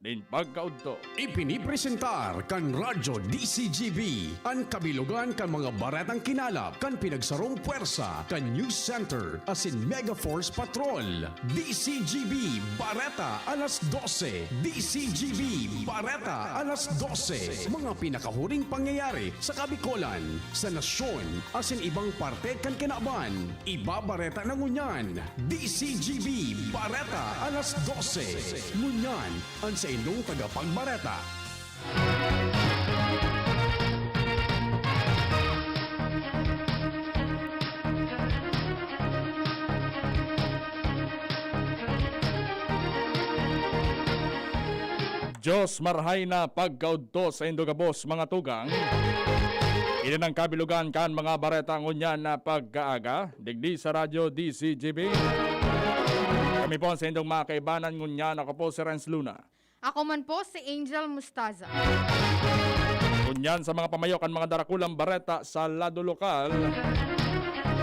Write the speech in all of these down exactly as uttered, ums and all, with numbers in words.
nin pagkaudto. Ipinipresentar kan Radyo D C G B an kabilogan kan mga baretang kinalap kan pinagsarong pwersa kan News Center asin Mega Force Patrol. D C G B Bareta alas dose. D C G B Bareta alas dose. Mga pinakahuring pangyayari sa Kabikolan, sa nasyon, asin ibang parte kan kinaban. Ibabareta na ngunyan. D C G B Bareta alas dose. Ngunyan, an saindong tagapagbareta. Diyos marhay na pagkaudto saindo gabos, mga tugang. Ini an kabilogan kan mga bareta ngunyan na pagkaaga, digdi sa Radyo D C G B. Kami po an saindong mga kaibanan ngunyan. Ako po si Renz Luna. Ako man po si Angel Mustaza. Ngunyan sa mga pamayo kan mga darakulang bareta sa lado lokal,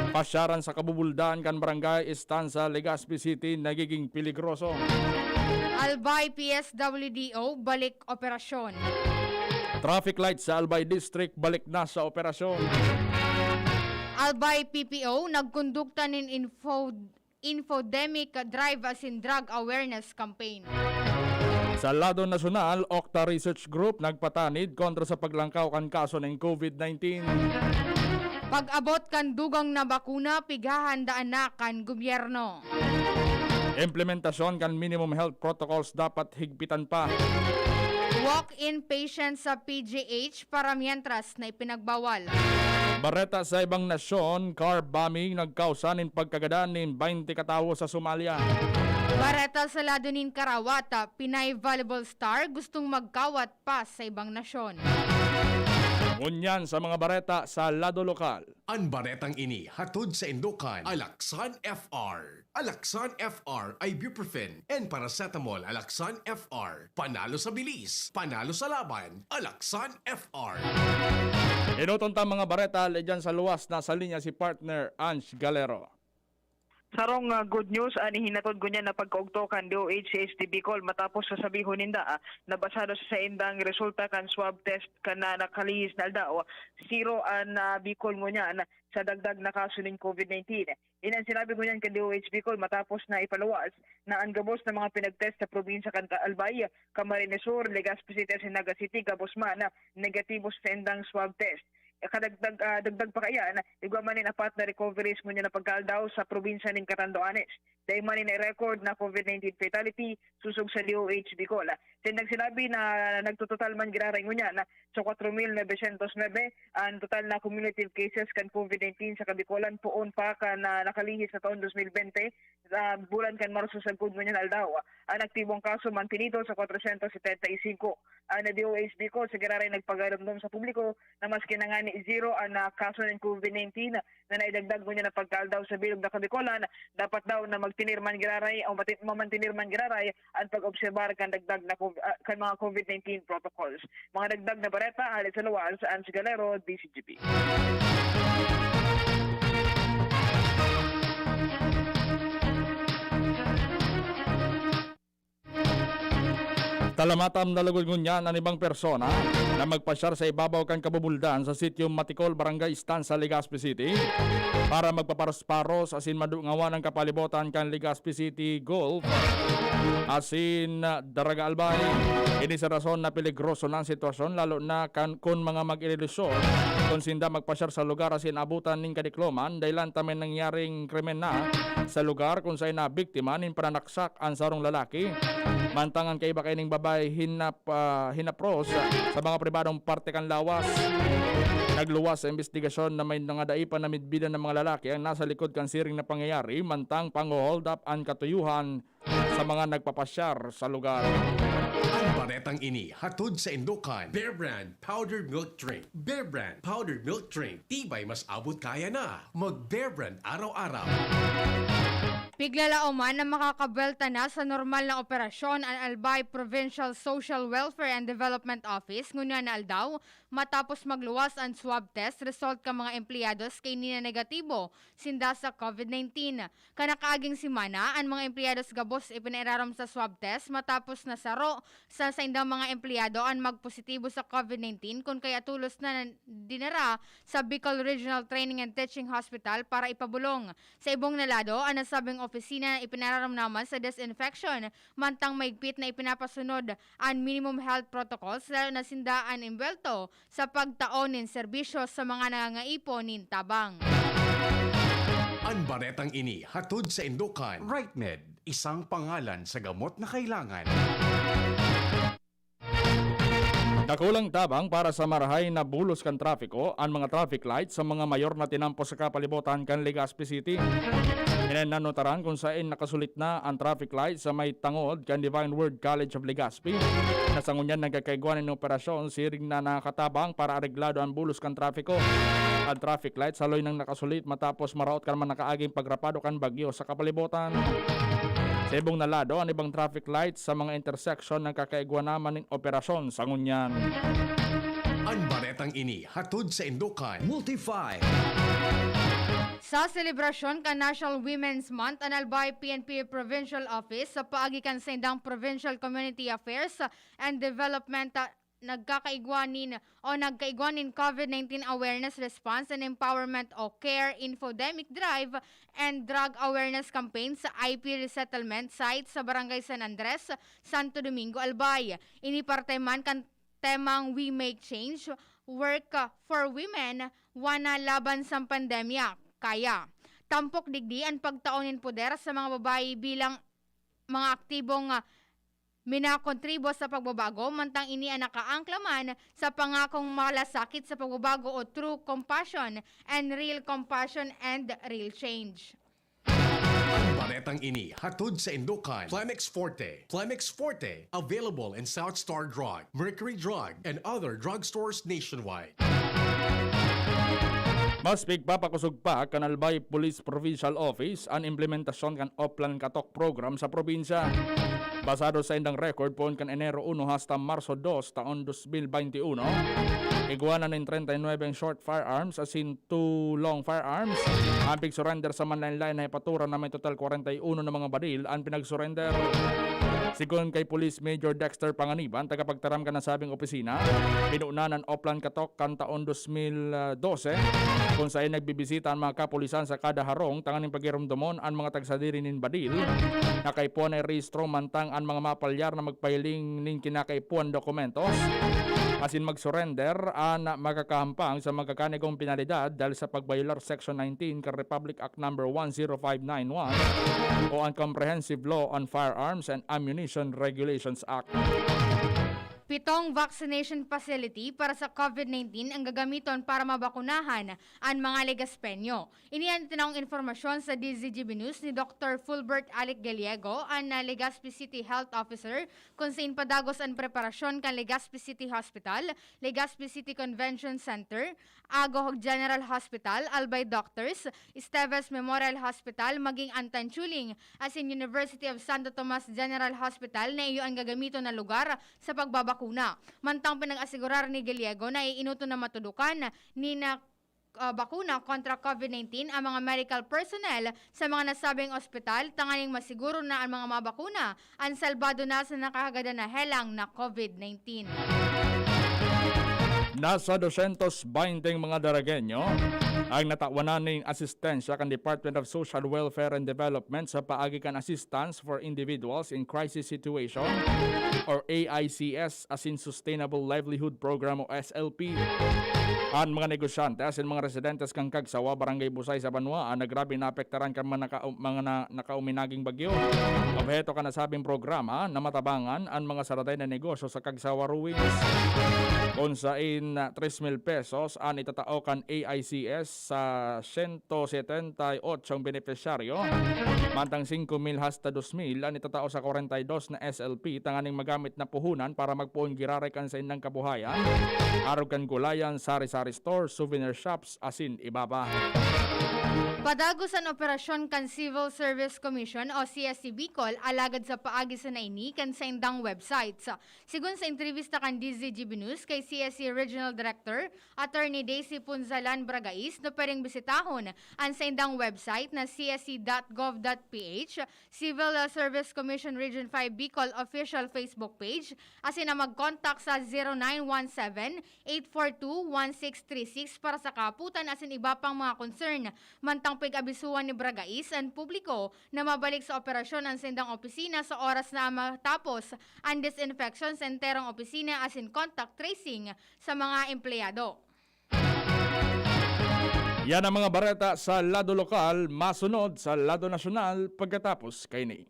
pasyaran sa Kabubuldan kan Barangay Estancia, Legazpi City, nagiging peligroso. Albay P S W D O, balik operasyon. Traffic light sa Albay District, balik na sa operasyon. Albay P P O, nagkondukta nin info infodemic drive asin drug awareness campaign. Sa lado nasyonal, Octa Research Group nagpatanid kontra sa paglangkaw kan kaso nin COVID nineteen. Pag-abot kan dugang na bakuna, pighahandaan na kan gobyerno. Implementasyon kan minimum health protocols dapat higpitan pa. Walk-in patient sa P G H para mientras na ipinagbawal. Bareta sa ibang nasyon, car bombing nagkausa nin pagkagadan nin baynte ka tawo sa Somalia. Bareta sa lado nin karawata, Pinay volleyball star gustong magkawat pa sa ibang nasyon. Ngunyan sa mga bareta sa lado lokal. An baretang ini hatod saindo kan Alaksan F R. Alaksan F R, ibuprofen and paracetamol. Alaksan F R, panalo sa bilis, panalo sa laban. Alaksan F R. Enoton ta mga bareta, alay diyan sa luwas, nasa linya si partner Ange Galero. Sarong, ah, good news an ihinatod ngunyan na pagkaugto kan D O H C H D Bicol matapos sasabihon ninda, ah, na basado sa saindang resulta kan swab test kan, ah, nakalihis na aldaw, zero an, ah, Bicol ngunyan sa dagdag na kaso nin COVID nineteen. Ini an sinabi ngunyan kan D O H Bicol matapos na ipaluwas na an gabos na mga pinagtest sa probinsya kan Albay, Camarines Sur, Legazpi City asin Naga City gabos man na negatibo sa saindang swab test. Kadagdag, ah, dagdag pa kaiyan, igwa man nin apat na recoveries ngunyan na pagkaaldaw sa probinsya nin Catanduanes. Dai man nin record na COVID nineteen fatality sosog sa D O H Bicol. Saindang sinabi na nagtototal man giraray ngunyan sa kwatro mil novecientos nuebe an total na cumulative cases kan COVID nineteen sa Kabikolan poon pa kan, ah, nakalihis na taon dos mil bente, sa bulan kan Marso sagkod ngunyan aldaw. An aktibong kaso mantinido sa kwatrosyentos setenta y singko. An D O H Bicol sa giraray nagpagaromdom sa publiko na maski na ngani zero an, ah, kaso nin COVID nineteen na naidagdag ngunyan na pagkaaldaw sa bilog na Kabikolan, dapat daw na magtinir man giraray o mati-, mamantinir man giraray an pag-obserbar kan dagdag na cov-, ah, kan mga COVID nineteen protocols. Mga dagdag na bareta, hale sa luwas, Ange Galero, D C G B. Talamatam na lugod ngunyan an ibang persona na magpasyar sa ibabaw kan Kabubuldan sa sitio Matikol, Barangay Estancia, Legazpi City, para magpaparos-paros asin madungawan an kapalibotan kan Legazpi City Gulf asin Daraga Albay. Ini sa rason na peligroso na an sitwasyon, lalo na kan, kun mga mag-irilusyon, kun sinda magpasyar sa lugar asin abutan nin kadikloman, dahilan ta may nangyaring krimen na sa lugar kun saen nabiktima nin pananaksak an sarong lalaki, mantang an kaiba kaining babae hinap-, ah, hinapros sa mga pribadong parte kan lawas. Nagluwas sa imbestigasyon na may mga dai pa namidbidan na mga lalaki ang nasa likod kan siring na pangyayari, mantang pangho-hold up an katuyohan sa mga nagpapasyar sa lugar. Ang baretang ini hatod saindo kan Bear Brand Powdered Milk Drink. Bear Brand Powdered Milk Drink, tibay mas abot kaya na. Mag Bear Brand araw-araw. Piglalaoman na makakabwelta na sa normal na operasyon an Albay Provincial Social Welfare and Development Office ngunyan na aldaw, matapos magluwas an swab test result kan mga empleyados kaini na negatibo sinda sa COVID nineteen. Kan nakaaging semana, an mga empleyados gabos ipinairarom sa swab test matapos nasaro sa saindang mga empleyado an magpositibo sa COVID nineteen, kun kaya tolos na dinara sa Bicol Regional Training and Teaching Hospital para ipabulong. Sa ibong na lado, an nasabing opisina ipinararom naman sa disinfection, mantang mahigpit na ipinapasunod an minimum health protocols, lalo na sinda an imbwelto sa pagtao nin serbisyo sa mga nangangaipo nin tabang. An baretang ini hatod sa Indokan. RightMed, isang pangalan sa gamot na kailangan. Dakulang tabang para sa marahay na bulos kan trapiko an mga traffic light sa mga mayor na tinampo sa kapalibotan kan Legazpi City. Ini nanotaran kung saen nakasulit na an traffic light sa may tangod kan Divine Word College of Legazpi, na sa ngunyan nagkakaigwa nin operasyon siring na nakatabang para areglado an bulos kan trapiko. An traffic light saloy nang nakasulit matapos maraot kan mga nakaaging pagrapado kan bagyo sa kapalibotan. Sa ibong na lado, an ibang traffic light sa mga intersection nagkakaigwa naman nin operasyon sa ngunyan. An baretang ini hatod sa Indokan. Multify. Sa selebrasyon kan National Women's Month, an Albay P N P Provincial Office sa paagi kan saindang Provincial Community Affairs and Development, ah, nagkakaigwa nin o nagkaigwa nin COVID nineteen Awareness Response and Empowerment o CARE Infodemic Drive and Drug Awareness Campaign sa I P Resettlement Site sa Barangay San Andres, Santo Domingo, Albay. Ini parte man kan temang We Make Change, Work for Women, Wana Laban sa Pandemya, Kaya. Tampok digdi an pagtao nin poder sa mga babayi bilang mga aktibong, ah, minakontribo sa pagbabago, mantang ini an nakaangkla man sa pangakong malasakit sa pagbabago o true compassion and real compassion and real change. Ang baretang ini hatod sa Indokan, Plemex Forte. Plemex Forte, available in South Star Drug, Mercury Drug, and other drugstores nationwide. Mas pigpapakosog pa kan Albay Police Provincial Office an implementasyon kan Oplan Katok Program sa probinsya. Basado sa indang record, poon kan Enero uno hasta Marso dos, taon dos mil baynte uno, igwa na nin treinta y nueve ang short firearms asin two long firearms. Ang pig-surrender sa manlaen-laen na hepyatura na may total kwarenta y uno na mga baril an pinag-surrender. Sigon kay Police Major Dexter Panganiban, tagapagtaram kan nasabing opisina, pinunan an Oplan Katok kan taon dos mil dose, kun saen nagbibisita an mga kapulisan sa kada harong tanganing pagiromdomon an mga tagsadiri nin baril na kaipuhan na irehistro, mantang an mga mapalyar na magpahiling nin kinakaipuhan dokumentos asin mag-surrender an makakahampang sa magkakanigong penalidad dahil sa pagbayolar Section nineteen kan Republic Act Number one zero five nine one o ang Comprehensive Law on Firearms and Ammunition Regulations Act. Pitong vaccination facility para sa COVID nineteen ang gagamiton para mabakunahan an mga Legazpeño. Ini an tinawong impormasyon sa D Z G B News ni Doktor Fulbert Alic Gallego, an, ah, Legazpi City Health Officer, kun saen padagos an preparasyon kan Legazpi City Hospital, Legazpi City Convention Center, Ago General Hospital, Albay Doctors, Esteves Memorial Hospital, maging an Tanchuling, asin University of Santo Tomas General Hospital na iyo an gagamiton na lugar sa pagbabakuna. Mantang pinag-asigurar ni Gallego na iinoton na matudukan ni na ah, bakuna kontra COVID nineteen ang mga medical personnel sa mga nasabing ospital, tanganing masiguro na ang mga mabakuna an salbado na sa nakakagadan na helang na COVID nineteen. Nasa dosyentos baynte mga Daragueño ang natawanan nin asistensya kan Department of Social Welfare and Development sa paagi kan Assistance for Individuals in Crisis Situation or A I C S asin Sustainable Livelihood Program o S L P. An mga negosyante asin mga residentes kan Cagsawa, Barangay Busay sa Banwaan na grabe naapektaran kan mga naka-, mga na-, nakauminaging bagyo. Obheto kan nasabing programa na matabangan an mga saraday na negosyo sa Cagsawa Ruins. Kun saen na tres mil pesos an itatao kan A I C S sa sento setenta y ocho benepisyaryo, mantang singko mil hasta dos mil an itatao sa kwarenta y dos na S L P tanganing magamit na puhunan para magpoon giraray kan saindang kabuhayan, arog kan gulayan, sari-sari store, souvenir shops, asin iba pa. Padagos an operasyon kan Civil Service Commission o C S C Bicol alagad sa paagi sana ini kan saindang websites. Sigon sa entrevista kan D Z G B News kay C S C Regional Director Attorney Daisy Punzalan Bragais na pwedeng bisitahon an saindang website na C S C dot gov dot P H, Civil Service Commission Region five Bicol official Facebook page, asin na mag-contact sa zero nine one seven, eight four two, one six three six para sa kaaputan asin iba pang mga concern. Mantang pig-abisuhan ni Bragais an publiko na mabalik sa operasyon an saindang opisina sa oras na matapos an disinfection sa enterong opisina asin contact tracing sa mga empleyado. Yan ang mga bareta sa lado lokal, masunod sa lado nasyonal pagkatapos kaini.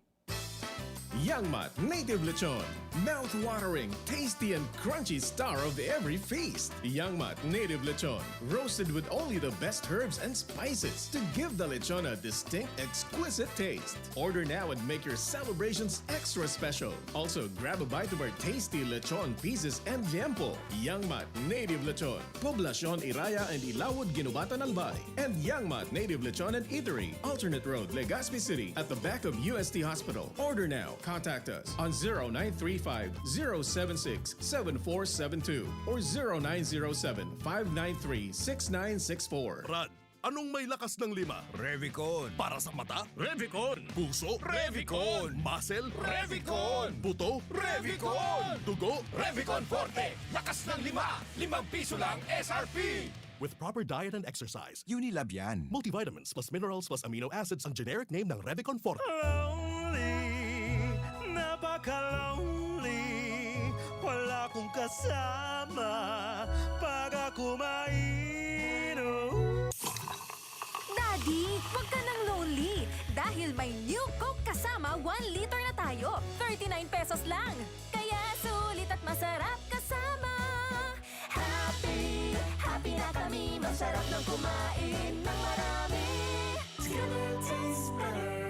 Yangmat Native Lechon. Mouth-watering, tasty and crunchy star of every feast. Yangmat Native Lechon, roasted with only the best herbs and spices to give the lechon a distinct, exquisite taste. Order now and make your celebrations extra special. Also, grab a bite of our tasty lechon pieces and liempo. Yangmat Native Lechon, Poblacion Iraya and Ilawod, Guinobatan, Albay. And Yangmat Native Lechon and Eatery, Alternate Road, Legazpi City, at the back of U S T Hospital. Order now. Contact us on zero nine three five, zero seven six, seven four seven two or zero nine zero seven, five nine three, six nine six four. Rad, anong may lakas ng lima? Revicon. Para sa mata? Revicon. Puso? Revicon. Muscle? Revicon. Buto? Revicon. Dugo? Revicon Forte. Lakas ng lima. Limang piso lang S R P. With proper diet and exercise. Unilab yan. Multivitamins plus minerals plus amino acids ang generic name ng Revicon Forte. Lonely, napaka-lonely. Wala akong kasama pag ako mainom. Daddy, wag ka nang lonely. Dahil may New Coke kasama one liter na tayo. Thirty-nine pesos lang. Kaya sulit at masarap kasama. Happy, happy na kami. Masarap ng kumain ng marami. It's gonna taste better.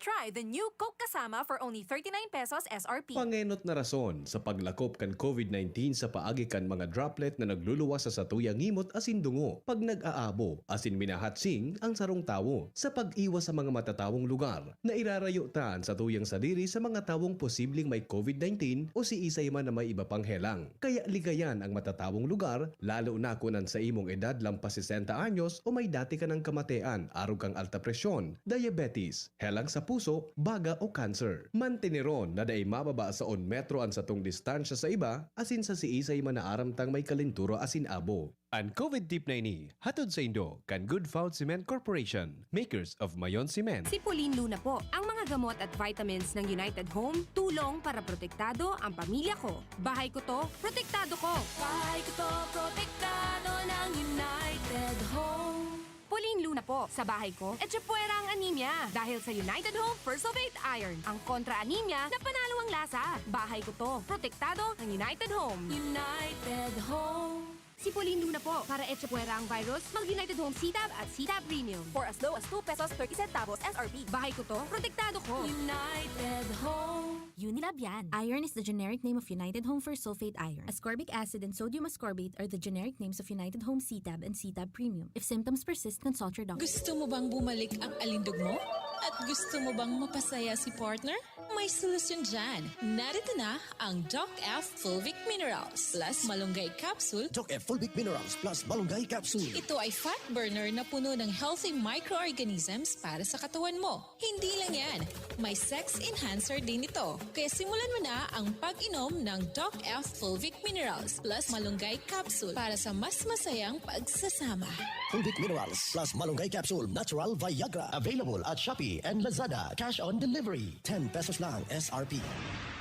Try the new Coke Kasama for only thirty-nine pesos S R P. Pangenot na rason sa paglakop kan COVID nineteen sa paagi kan mga droplet na nagluluwas sa satuyang ngimot asin dungo pag nag-aabo asin minahatsing ang sarong tawo. Sa pag-iwas sa mga matatawong lugar, nairarayo ta an satuyang sadiri sa mga tawong posibleng may COVID nineteen o siisay man na may iba pang helang. Kaya ligayan ang matatawong lugar, lalo na kun an sa imong edad lampas sesenta anyos o may dati ka nang kamatean arog kan alta presyon, diabetes, helang sa puso, baga o cancer. Manteneron na dai mababa sa un metro an satong distansya sa iba asin sa siisay man na aram tang may kalentura asin abo. An COVID tip na ini hatod saindo kan Good Found Cement Corporation, makers of Mayon Cement. Si Pauline Luna po. Ang mga gamot at vitamins ng United Home, tulong para protektado ang pamilya ko. Bahay ko to, protektado ko. Bahay ko to, protektado ng United Home. Pauline Luna po. Sa bahay ko, etchepuera ang anemia. Dahil sa United Home First of Eight Iron, ang kontra-anemia na panalo ang lasa. Bahay ko to, protektado ng United Home. United Home. Si Pauline Luna po. Para etchepuera ang virus, mag United Home C-Tab at C-Tab Premium. For as low as two pesos thirty centavos S R P. Bahay ko to, protektado ko. United Home. Unilab yan. Iron is the generic name of United Home for sulfate iron. Ascorbic acid and sodium ascorbate are the generic names of United Home C-Tab and C-Tab Premium. If symptoms persist, consult your doctor. Gusto mo bang bumalik ang alindog mo? At gusto mo bang mapasaya si partner? May solusyon dyan. Narito na ang Doc F Fulvic Minerals plus Malunggay Capsule. Doc F Fulvic Minerals plus Malunggay Capsule. Ito ay fat burner na puno ng healthy microorganisms para sa katawan mo. Hindi lang yan, may sex enhancer din ito. Kaya simulan mo na ang pag-inom ng Doc F Fulvic Minerals plus Malunggay Capsule para sa mas masayang pagsasama. Fulvic Minerals plus Malunggay Capsule Natural Viagra. Available at Shopee and Lazada. Cash on delivery. Ten pesos lang S R P.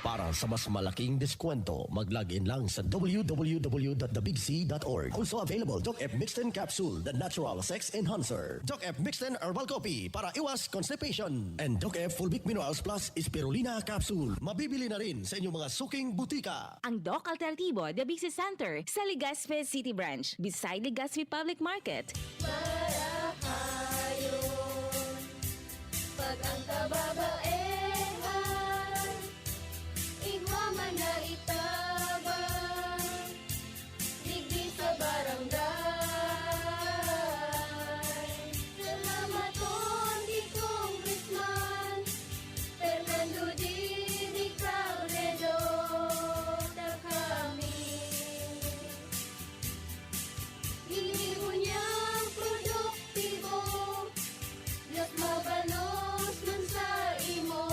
Para sa mas malaking diskwento, mag-log in lang sa w w w dot the big c dot org. Also available, Doc F Mixten Capsule, the natural sex enhancer. Doc F Mixten Herbal Coffee para iwas constipation. And Doc F Fulvic Minerals Plus Spirulina Capsule. Mabibili na rin sa inyong mga suking butika. Ang Doc Alternativo Debisi Center sa Legazpi City Branch, beside Legazpi Public Market. Marahayon, pag ang kababaehan, igwa man na itabang, digdi sa barangay. Salamaton ki Congressman Fernando Didi Cabredo, ta kami ginibo niyang produktibo, mas mabalos man sa imo.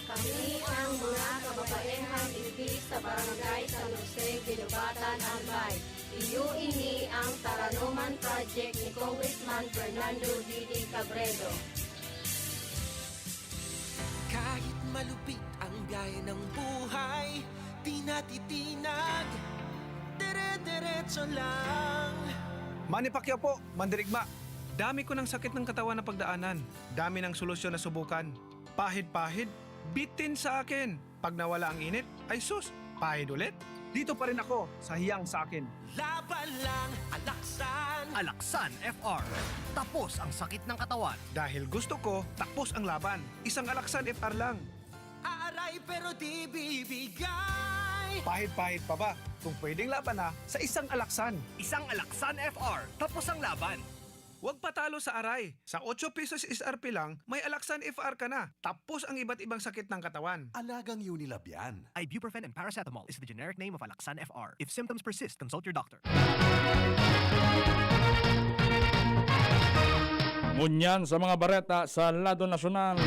Kami ang mga kababaehang digdi sa Barangay San Jose, Guinobatan, Albay. Iyo ini ang Taranoman Project ni Congressman Fernando Didi Cabredo. Kahit malupit ang biyahe ng buhay, di natitinag, dire-diretso lang. Manny Pacquiao po, mandirigma. Dami ko ng sakit ng katawan na pagdaanan. Dami ng solusyon na subukan. Pahid-pahid, bitin sa akin. Pag nawala ang init, ay sus, pahid ulit. Dito pa rin ako sa hiyang sa akin. Laban lang, Alaksan. Alaksan F R. Tapos ang sakit ng katawan. Dahil gusto ko, tapos ang laban. Isang Alaksan F R lang. Aaray pero di bibigay. Pahid-pahid pa ba? Kung pwedeng laban na, sa isang Alaksan. Isang Alaksan F R. Tapos ang laban. Huwag patalo sa aray. Sa otso pesos S R P lang, may Alaksan F R ka na. Tapos ang iba't ibang sakit ng katawan. Alagang Unilab yan. Ibuprofen and paracetamol is the generic name of Alaxan F R. If symptoms persist, consult your doctor. Ngunyan sa mga bareta sa lado nasyonal.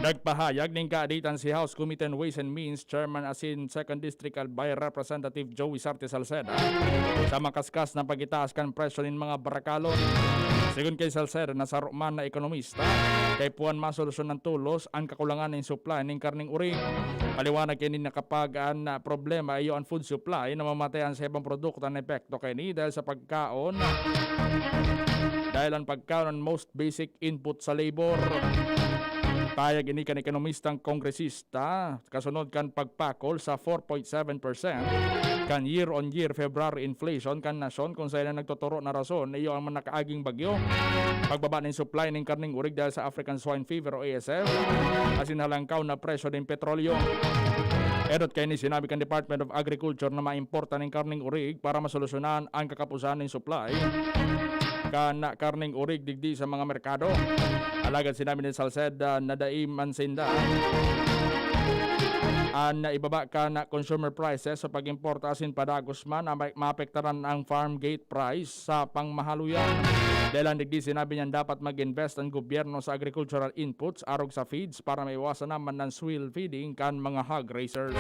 Nagpahayag nin kaaditan si House Committee on Ways and Means Chairman asin Second District Albay Representative Joey Sarte Salceda sa makaskas na pag-itaas kan presyo nin mga barakalon. Sigon kay Salceda na saro man na ekonomista, kay puwan masolusyonan tolos an kakulangan nin supply nin karneng urig. Paliwanag kaini na kapag an, ah, problema iyo an food supply, namamatean sa ibang produkto an epekto kaini dahil sa pagkaon, dahil an pagkaon an most basic input sa labor. Pahayag ini kan ekonomistang kongresista, kasunod kan pagpakol sa four point seven percent kan year-on-year February inflation kan nasyon, kung sa iyan nagtuturo na rason, iyo ang nakaaging bagyo, pagbaba nin supply nin karneng urig dahil sa African Swine Fever o A S F, asin halangkaw na presyo nin petrolyo. Edot kaini, sinabi kan Department of Agriculture na maimporta nin karneng urig para masolusyonan an kakapusan nin supply kan karneng urig digdi sa mga merkado. Alagad sinabi ni Salceda na dai man sinda an ibaba kan consumer prices sa pag-importa asin padagos man na ma-, maapektaran ang farm gate price sa pangmahaluyan. Dahil ang digdi, sinabi niyan, dapat mag-invest ang gobyerno sa agricultural inputs arog sa feeds para maiwasan naman ang swill feeding kan mga hog raisers.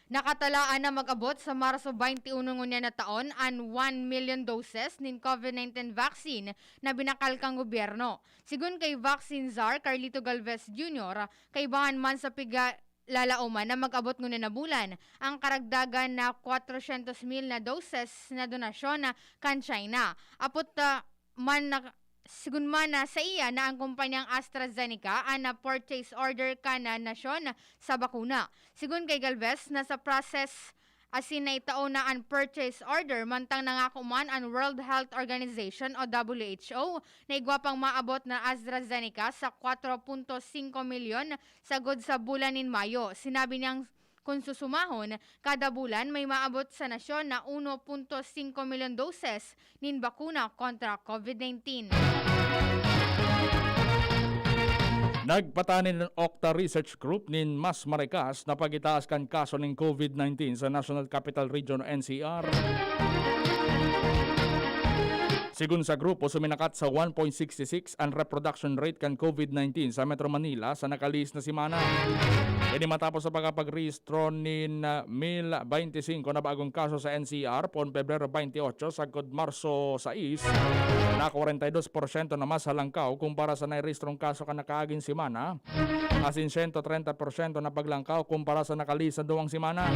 Nakatalaan na mag-abot sa Marso twenty-one ngunyan na taon an one million doses nin COVID nineteen vaccine na binakal kan gobyerno. Sigon kay Vaccine Czar Carlito Galvez Junior, kaibahan man sa piga-, lalaoman na mag-abot ngunyan na bulan ang karagdagan na kwatrosyentos mil na doses na donasyon na kan China. Apot, ah, man na, sigon man na sa iya na ang kumpanyang AstraZeneca an na purchase order kan na nasyon sa bakuna. Sigon kay Galvez, nasa process asin naitao na an purchase order, mantang nangako man an World Health Organization o W H O na igwa pang maabot na AstraZeneca sa kwatro punto singko milyon sagod sa bulan nin Mayo. Sinabi niyang kun susumahon, kada bulan may maabot sa nasyon na uno punto singko milyon doses nin bakuna kontra COVID nineteen. Nagpatanin an Octa Research Group nin mas marikas na pag-itaas kan kaso nin COVID nineteen sa National Capital Region o N C R. Sigon sa grupo, suminakat sa one point six six an reproduction rate kan COVID nineteen sa Metro Manila sa nakalihis na semana. Ini matapos sa pagkapagrehistro nin, ah, mil beintisinko na bagong kaso sa N C R poon Pebrero baynte otso sagkod Marso sais, na kwarenta y dos porsyento na mas halangkaw kumpara sa nairehistrong kaso kan nakaaging semana, asin siyento trenta porsyento na paglangkaw kumpara sa nakalihis na duwang semana.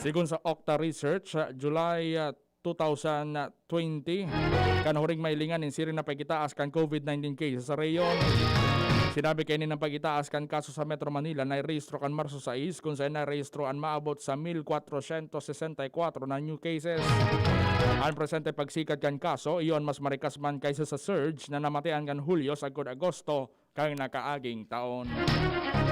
Sigon sa Octa Research, ah, July, ah, two thousand twenty, kan huring mahilingan nin siring na pag-itaas kan COVID nineteen cases sa rehiyon. Sinabi kaini na an pag-itaas kan kaso sa Metro Manila nairehistro kan Marso sais, kun saen nairehistro an maabot sa mil kwatrosyentos sesenta y kwatro na new cases. An presente pagsikat kan kaso, iyo an mas marikas man kaysa sa surge na namatian kan Hulyo sagkod Agosto kan nakaaging taon.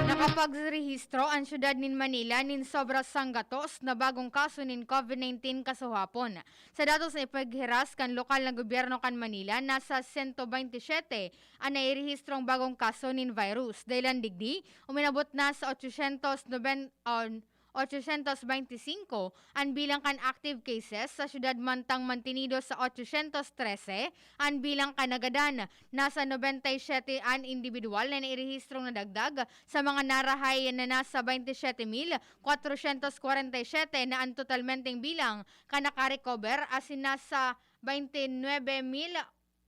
Nakapagrehistro an siyudad nin Manila nin sobra sanggatos na bagong kaso nin COVID nineteen kasuhapon. Sa datos na ipaghiras kan lokal na gobyerno kan Manila, nasa sento baynte siyete an nairehistrong bagong kaso nin virus. Dahilan digdi, uminabot na sa otsosyentos noben-, ah, otsosyentos baynte singko an bilang kan active cases sa siyudad, mantang mantinido sa otsosyentos trese an bilang kan nagadan. Nasa nobenta y siyete an indibidwal na nairehistrong nadagdag sa mga narahay na nasa baynte siyete mil kwatrosyentos kwarenta y siyete na an totalmenteng bilang kan nakarecover, asin nasa baynte nuebe mil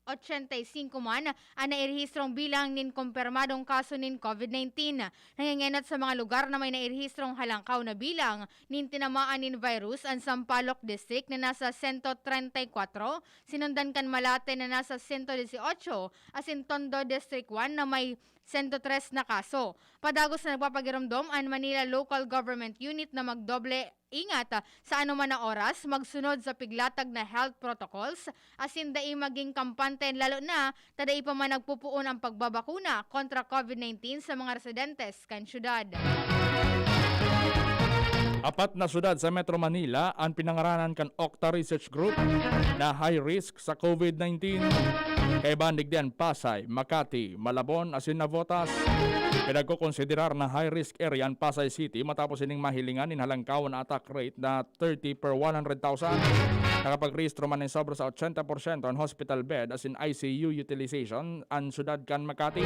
ochenta y singko man an nairehistrong bilang nin kumpirmadong kaso nin COVID nineteen. Nangengenot sa mga lugar na may nairehistrong halangkaw na bilang nin tinamaan nin virus an Sampaloc District na nasa sento trenta y kwatro, sinundan kan Malate na nasa sento dieciocho, asin Tondo District one na may sento tres na kaso. Padagos na nagpapagiromdom an Manila Local Government Unit na magdoble ingat, ah, sa anoman na oras, magsunod sa piglatag na health protocols, asin dai magin kampante, lalo na ta dai pa man nagpupoon ang pagbabakuna kontra COVID nineteen sa mga residentes kan syudad. Apat na syudad sa Metro Manila an pinangaranan kan Octa Research Group na high risk sa COVID nineteen. Kaiba digdi an Pasay, Makati, Malabon asin Navotas. Pinagkokonsiderar na high risk area an Pasay City matapos ining mahilingan nin halangkaw na attack rate na thirty per one hundred thousand. Nakapagrehistro man nin sobra sa ochenta porsyento an hospital bed asin I C U utilization an syudad kan Makati.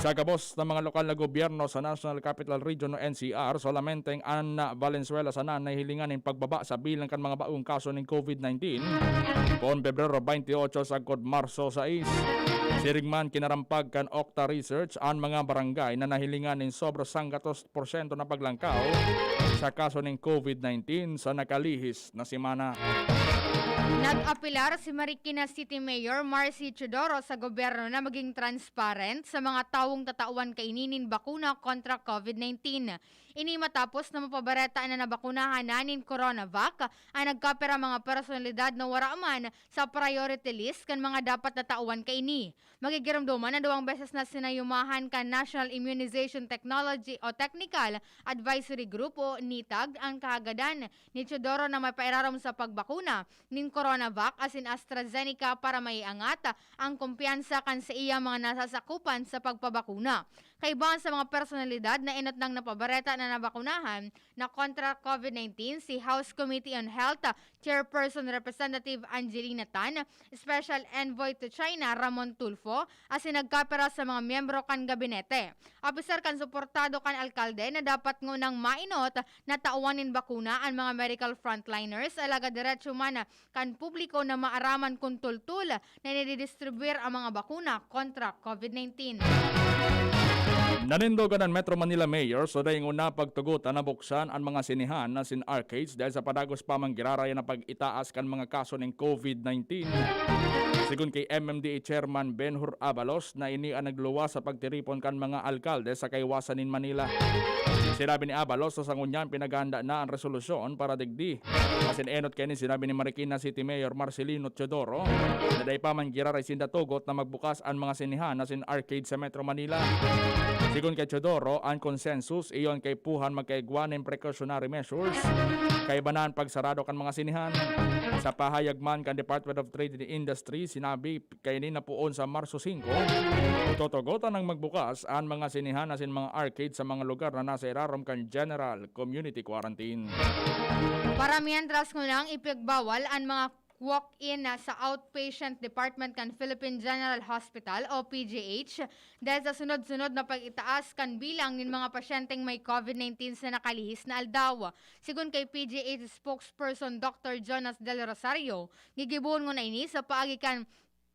Sa gabos na mga lokal na gobyerno sa National Capital Region o N C R, solamenteng an Valenzuela sana an nahihilingan nin pagbaba sa bilang kan mga bagong kaso nin COVID nineteen poon Pebrero baynte otso sagkod Marso sais. Siring man, kinarampag kan Octa Research an mga barangay na nahilingan nin sobra sanggatos porsyento na paglangkaw sa kaso nin COVID nineteen sa nakalihis na semana. Nag-apelar si Marikina City Mayor Marcy Teodoro sa gobyerno na maging transparent sa mga tawong tatawan kaini nin bakuna kontra COVID nineteen. Ini matapos na mapabareta na nabakunahan na nin Coronavac an nagkapira mga personalidad na wara man sa priority list kan mga dapat na tawan kaini. Magigiromdoman na duwang beses na sinayumahan kan National Immunization Technology o Technical Advisory Group o NITAG ang kahagadan ni Teodoro na mapairarom sa pagbakuna nin Coronavac asin AstraZeneca para maiangat ang kumpiyansa kan saiyang mga nasasakupan sa pagpabakuna. Kaiba sa mga personalidad na enot nang napabareta na nabakunahan na kontra COVID nineteen, si House Committee on Health Chairperson Representative Angelina Tan, Special Envoy to China Ramon Tulfo, asin nagkapira sa mga miyembro kan gabinete. Apisar kan suportado kan alkalde na dapat ngunang mainot na tawan nin bakuna an mga medical frontliners, alagad diretso man kan publiko na maaraman kun tultol na nadidistribuir ang mga bakuna kontra COVID nineteen. Nanindogan an Metro Manila Mayor sa daing una pagtugot na nabuksan an mga sinehan asin arcades dahil sa padagos pa man giraray na pag-itaas kan mga kaso nin COVID nineteen. Sigon ki M M D A Chairman Benhur Abalos na ini an nagluwas sa pagtiripon kan mga alkalde sa kaiwasan nin Manila. Sinabi ni Abalos na sa ngunyan pinaghahanda na an resolusyon para digdi. Asin enot kaini sinabi ni Marikina City Mayor Marcelino Teodoro na dai pa man giraray sinda tugot na magbukas an mga sinehan asin arcade sa Metro Manila. Sigon kay Teodoro, an consensus iyon kaipuhan magkaigwa nin precautionary measures, kaiba na an pagsarado kan mga sinehan. Sa pahayag man kan Department of Trade and Industry, sinabi kaini na poon sa Marso singko, tutugotan nang magbukas an mga sinehan asin mga arcade sa mga lugar na nasa irarom kan general community quarantine. Para mientras ngunang ipigbawal an mga walk-in na sa outpatient department kan Philippine General Hospital o P G H dahil sa sunod-sunod na pag-itaas kan bilang nin mga pasyenteng may COVID nineteen sa nakalihis na aldaw. Sigon kay P G H spokesperson Doctor Jonas Del Rosario, gigibohon ngona ini sa paagi kan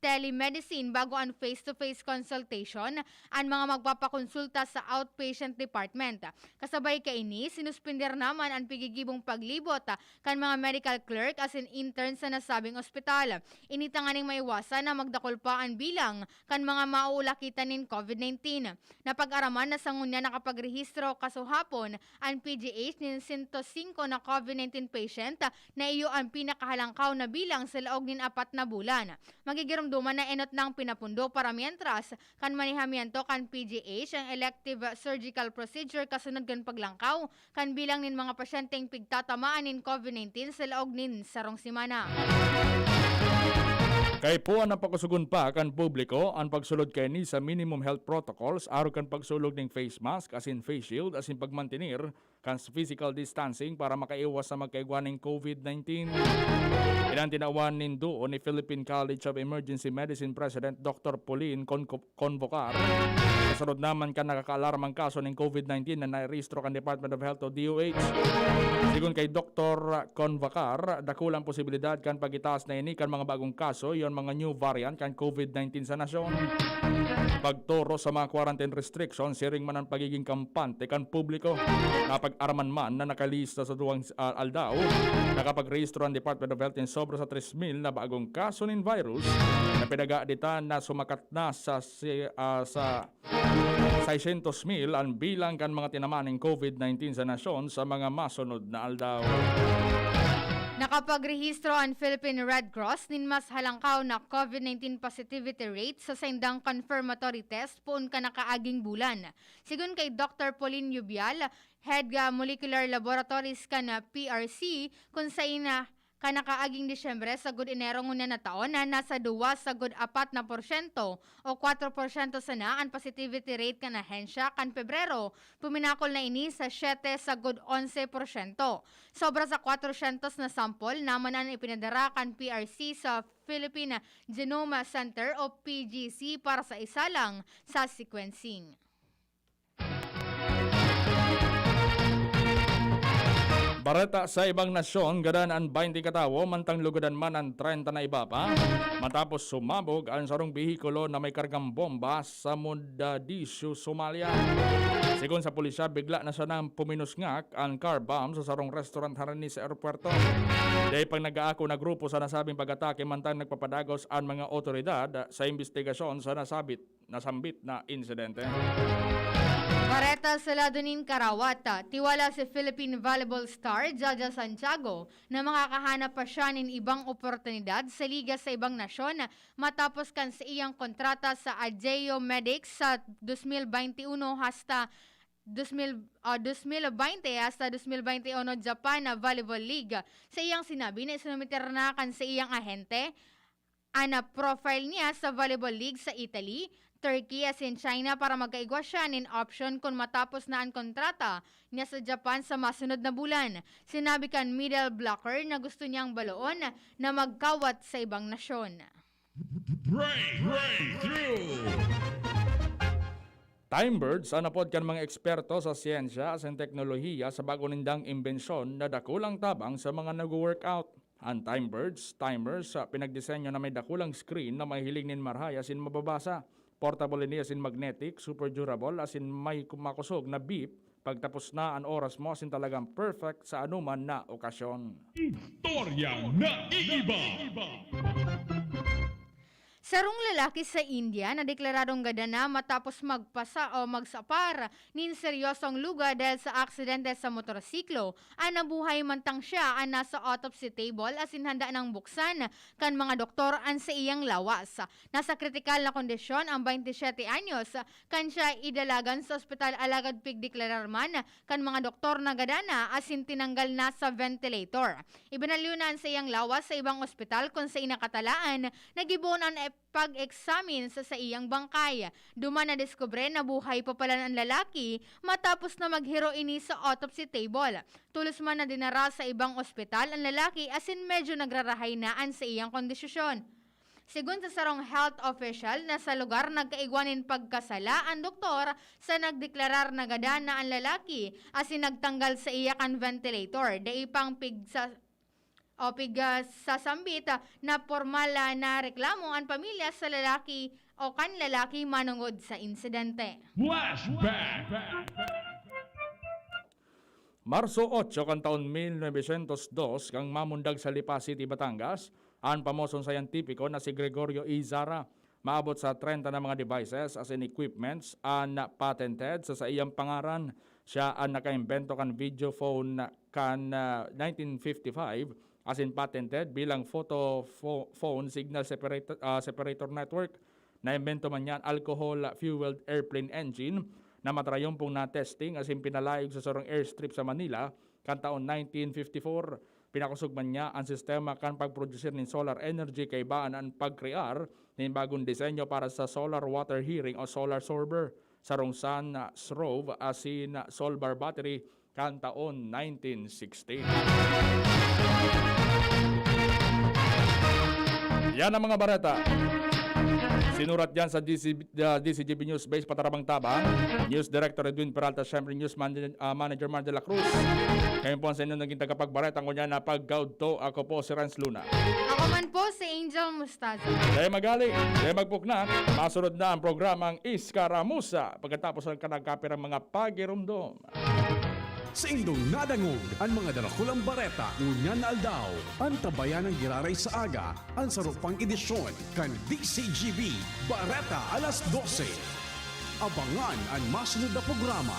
telemedicine bago an face-to-face consultation an mga magpapakonsulta sa outpatient department. Kasabay kaini, sinuspender naman an pigigibong paglibot kan mga medical clerk asin intern sa nasabing ospital. Ini tanganing maiwasan na magdakul pa an bilang kan mga maulakitan nin COVID nineteen. Napag-araman na sa ngunyan nakapagrehistro kasuhapon an P G H nin sento singko na COVID nineteen patient na iyo an pinakahalangkaw na bilang sa laog nin apat na bulan. Magigiromdoman na enot nang pinapundo para mientras kan manehamiento kan P G H ang elective surgical procedure kasunod kan paglangkaw kan bilang nin mga pasyenteng pigtatamaan nin COVID nineteen sa laog nin sarong semana. Kaipuhan na pakusugon pa kan publiko an pagsulod kaini sa minimum health protocols arog kan pagsulog ning face mask asin face shield asin pagmantener kan physical distancing para makaiwas sa magkaigwa ning COVID nineteen. Iyan an tinawan nin duo ni Philippine College of Emergency Medicine President Doctor Pauline Con- Convocar. Kasunod naman kan nakakaalarmang kaso ning COVID nineteen na nairehistro kan Department of Health o D O H. Sigon kay Doctor Convocar, dakulang posibilidad kan pag-itaas na ini kan mga bagong kaso, iyan mga new variant kan COVID nineteen sa nasyon. Pagtoro sa mga quarantine restrictions, siring man an pagiging kampante kan publiko. Napag-araman man na nakalista sa duwang, ah, aldaw, nakapagrehistro ang Department of Health nin sobra sa tres mil na bagong kaso nin virus na pinagaditan na sumakat na sa si-, ah, sa seiscientos mil an bilang kan mga tinamaan nin COVID nineteen sa nasyon sa mga masunod na aldaw. Nakapagrehistro an Philippine Red Cross nin mas halangkaw na COVID nineteen positivity rate sa saindang confirmatory test poon kan nakaaging bulan. Sigon kay Doctor Pauline Yubial, head, ah, molecular laboratories kan, ah, P R C, kun sain na kan nakaaging Disyembre sagod Enero ngunyan na taon na nasa duwa sagod apat na porsyento o kwatro porsyento sana an positivity rate kan ahensya kan Pebrero, puminakol na ini sa siyete sagod onse porsyento. Sobra sa kwatrosyentos na sample naman an ipinadara kan P R C sa Philippine Genome Center o P G C para sa isa lang sa sequencing. Bareta sa ibang nasyon, gadan an baynte katawo, mantang lugadan man an trenta na iba pa, matapos sumabog an sarong behikulo na may kargang bomba sa Mogadishu, Somalia. Sigon sa pulisya, bigla na sanang puminusngak an car bomb sa sarong restaurant harani sa aeropuerto. Dai pang nag-aako na grupo sa nasabing pag-atake, mantang nagpapadagos an mga otoridad sa imbestigasyon sa nasabit nasambit na insidente. Bareta sa lado nin karawat, tiwala si Philippine volleyball star Jaja Santiago na makakahanap pa siya nin ibang oportunidad sa liga sa ibang nasyon matapos kan sa iyang kontrata sa Ajeo Medics sa dos mil baynte uno hasta dos mil, ah, dos mil baynte hasta dos mil baynte uno Japan na Volleyball League. Sa iyang sinabi na isinumiter na kan sa iyang ahente, an profile niya sa volleyball league sa Italy, Turkey asin China para magkaigwa siya nin option kun matapos na an kontrata niya sa Japan sa masunod na bulan. Sinabi kan middle blocker na gusto niyang baloon na magkawat sa ibang nasyon. Break, breakthrough! Timebirds an apod kan mga eksperto sa siyensya asin teknolohiya sa bago nindang imbensyon na dakulang tabang sa mga nagwo-workout. An Timebirds, timers, ah, pinagdisenyo na may dakulang screen na mahihiling nin marahay asin mababasa. Portable ini asin magnetic, super durable, asin may ku-, makosog na beep pagtapos na an oras mo asin talagang perfect sa anoman na okasyon. Istoryang naiiba. Sarong lalaki sa India na deklaradong gadan na matapos magpasa o magsapar nin seryosong luga dahil sa aksidente sa motorsiklo an nabuhay mantang siya an nasa autopsy table asin handa nang buksan kan mga doktor an sa iyang lawas. Nasa kritikal na kondisyon ang baynte siyete anyos kan siya idalagan sa ospital alagad pigdeklarar man kan mga doktor na gadan na asin tinanggal na sa ventilator. Ibinaliw na an sa iyang lawas sa ibang ospital kun sa inakatalaan na gibohon an ep- pag-eksamin sa saiyang bangkay. Duman nadiskubre na buhay pa pala an lalaki matapos na maghiro ini sa autopsy table. Tolos man na dinara sa ibang ospital an lalaki asin medyo nagrarahay na an saiyang kondisyon. Segun sa sarong health official na sa lugar, nagkaigwa nin pagkasala an doktor sa nagdeklarar na gadan na an lalaki asin nagtanggal saiya kan ventilator. Dai pang pigsa-, o pig, ah, sasambit, ah, na pormal, ah, na reklamo an pamilya sa lalaki o kan lalaki manongod sa insidente. Flashback! Marso otso kan taon mil novecientos dos, kan mamundag sa Lipa City, Batangas, an pamosong scientifico na si Gregorio E. Zara. Maabot sa trenta na mga devices asin equipments an patented sa saiyang pangaran. Siya an nakaimbento kan video phone kan, ah, nineteen fifty-five asin patented bilang photo pho-, phone signal separator, ah, separator network. Naimbento man niya an alcohol-fueled airplane engine na matrayompong na-testing asin pinalayog sa sarong airstrip sa Manila kan taon nineteen fifty-four. Pinakosog man niya an sistema kan pagprodusir nin solar energy kaiba an pagkrear nin bagong disenyo para sa solar water hearing o solar sorber, sarong sun, srove asin solbar battery kan taon nineteen sixty. Yan ang mga bareta. Sinurat yan sa D C, uh, D C G B News Base, Patarabang, Tabang. News Director Edwin Peralta, syempre News Man-, uh, Manager Mar de la Cruz. Ngayon po ang sa inyo naging tagapagbareta ngunyan na pagkaudto. Ako po si Renz Luna. Ako man po si Angel Mustaza. Dahil magali, dahil magpukna, masunod na ang programang Iskaramusa. Pagkatapos ng kanagkapirang mga pagirumdom. Saindong nadangog an mga darakulang bareta ngunyan na aldaw. Antabayan an giraray sa aga, an saro pang edisyon kan D C G B Bareta alas dose. Abangan an masunod na programa.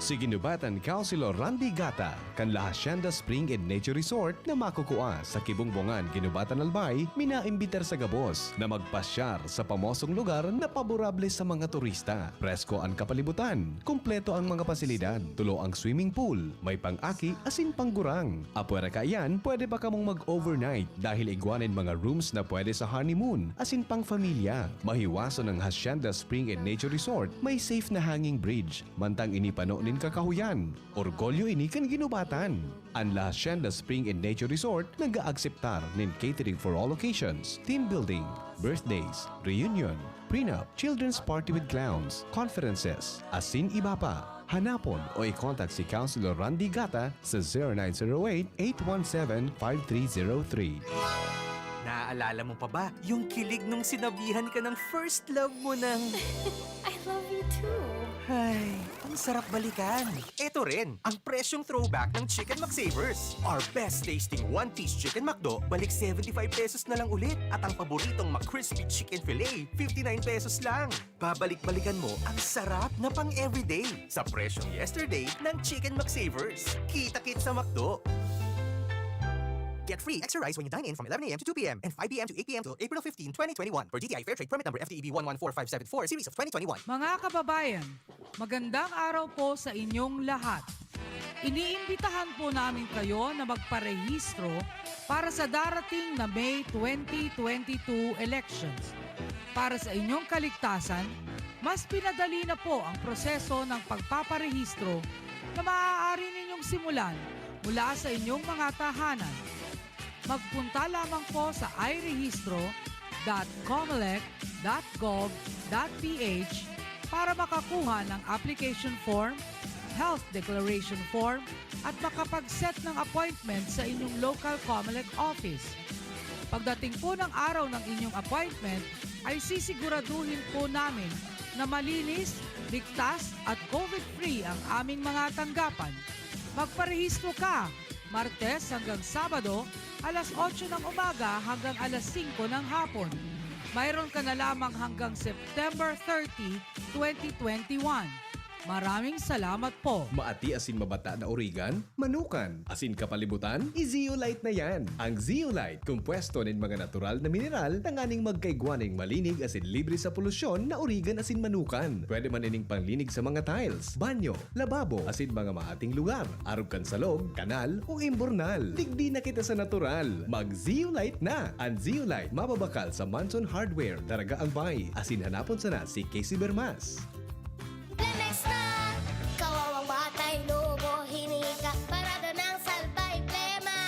Si Ginubatan Councilor Randy Gata kan La Hacienda Spring and Nature Resort na makukua sa Kibungbungan, Ginubatan, Albay, minaimbitar sa gabos na magpasyar sa pamosong lugar na paborable sa mga turista. Presko an kapalibutan, kumpleto ang mga pasilidad, tulo ang swimming pool, may pang-aki asin panggurang. Apwera kaiyan, pwede pa kamong mag-overnight dahil igwa nin mga rooms na pwede sa honeymoon asin pang-familia. Mahiwason ang Hacienda Spring and Nature Resort, may safe na hanging bridge, mantang ini pano nin kakahuyan. Orgulyo ini kan Ginubatan. An La Hacienda Spring and Nature Resort nag-aakseptar nin catering for all occasions, team building, birthdays, reunion, prenup, children's party with clowns, conferences, asin iba pa. Hanapon o i-contact si Councilor Randy Gata sa zero nine zero eight, eight one seven, five three zero three. Naaalala mo pa ba yung kilig nung sinabihan ka ng first love mo ng I love you too. Ay, ang sarap balikan. Eto rin, ang presyong throwback ng Chicken McSavers. Our best tasting one-piece Chicken McDo, balik seventy-five pesos na lang ulit. At ang paboritong McCrispy Chicken Fillet, fifty-nine pesos lang. Babalik-balikan mo ang sarap na pang-everyday sa presyong yesterday ng Chicken McSavers. Kita-kit sa McDo! Get free extra rice when you dine in from eleven a m to two p m and five p m to eight p m till April fifteen, twenty twenty-one, per D T I Fair Trade Permit Number F T E B one one four five seven four, Series of twenty twenty-one. Mga kababayan, magandang araw po sa inyong lahat. Iniimbitahan po namin kayo na magparehistro para sa darating na May twenty twenty-two elections. Para sa inyong kaligtasan, mas pinadali na po ang proseso ng pagpaparehistro na maaari ninyong simulan mula sa inyong mga tahanan. Magpunta lamang po sa i rehistro dot comelec dot gov dot ph para makakuha ng application form, health declaration form, at makapag-set ng appointment sa inyong local Comelec office. Pagdating po ng araw ng inyong appointment, ay sisiguraduhin po namin na malinis, ligtas at COVID-free ang aming mga tanggapan. Magparehistro ka, Martes hanggang Sabado, alas otso ng umaga hanggang alas singko ng hapon. Mayroon ka na lamang hanggang September thirty, twenty twenty-one. Maraming salamat po. Maati asin mabata na origan, manukan, asin kapalibutan, i-zeolite na yan. Ang zeolite, kompuesto nin mga natural na mineral tanganing magkaigwa nin malinig asin libre sa polusyon na origan asin manukan. Pwede man ining panglinig sa mga tiles, banyo, lababo, asin mga maating lugar, arog kan salog, kanal, o imburnal. Digdi na kita sa natural. Mag-zeolite na! Ang zeolite mababakal sa Manson Hardware, Daraga, Albay. Asin hanapon sana si Casey Bermas. Plemex na! Kawawang batay, lobo, hinika, parada ng salbay, plema.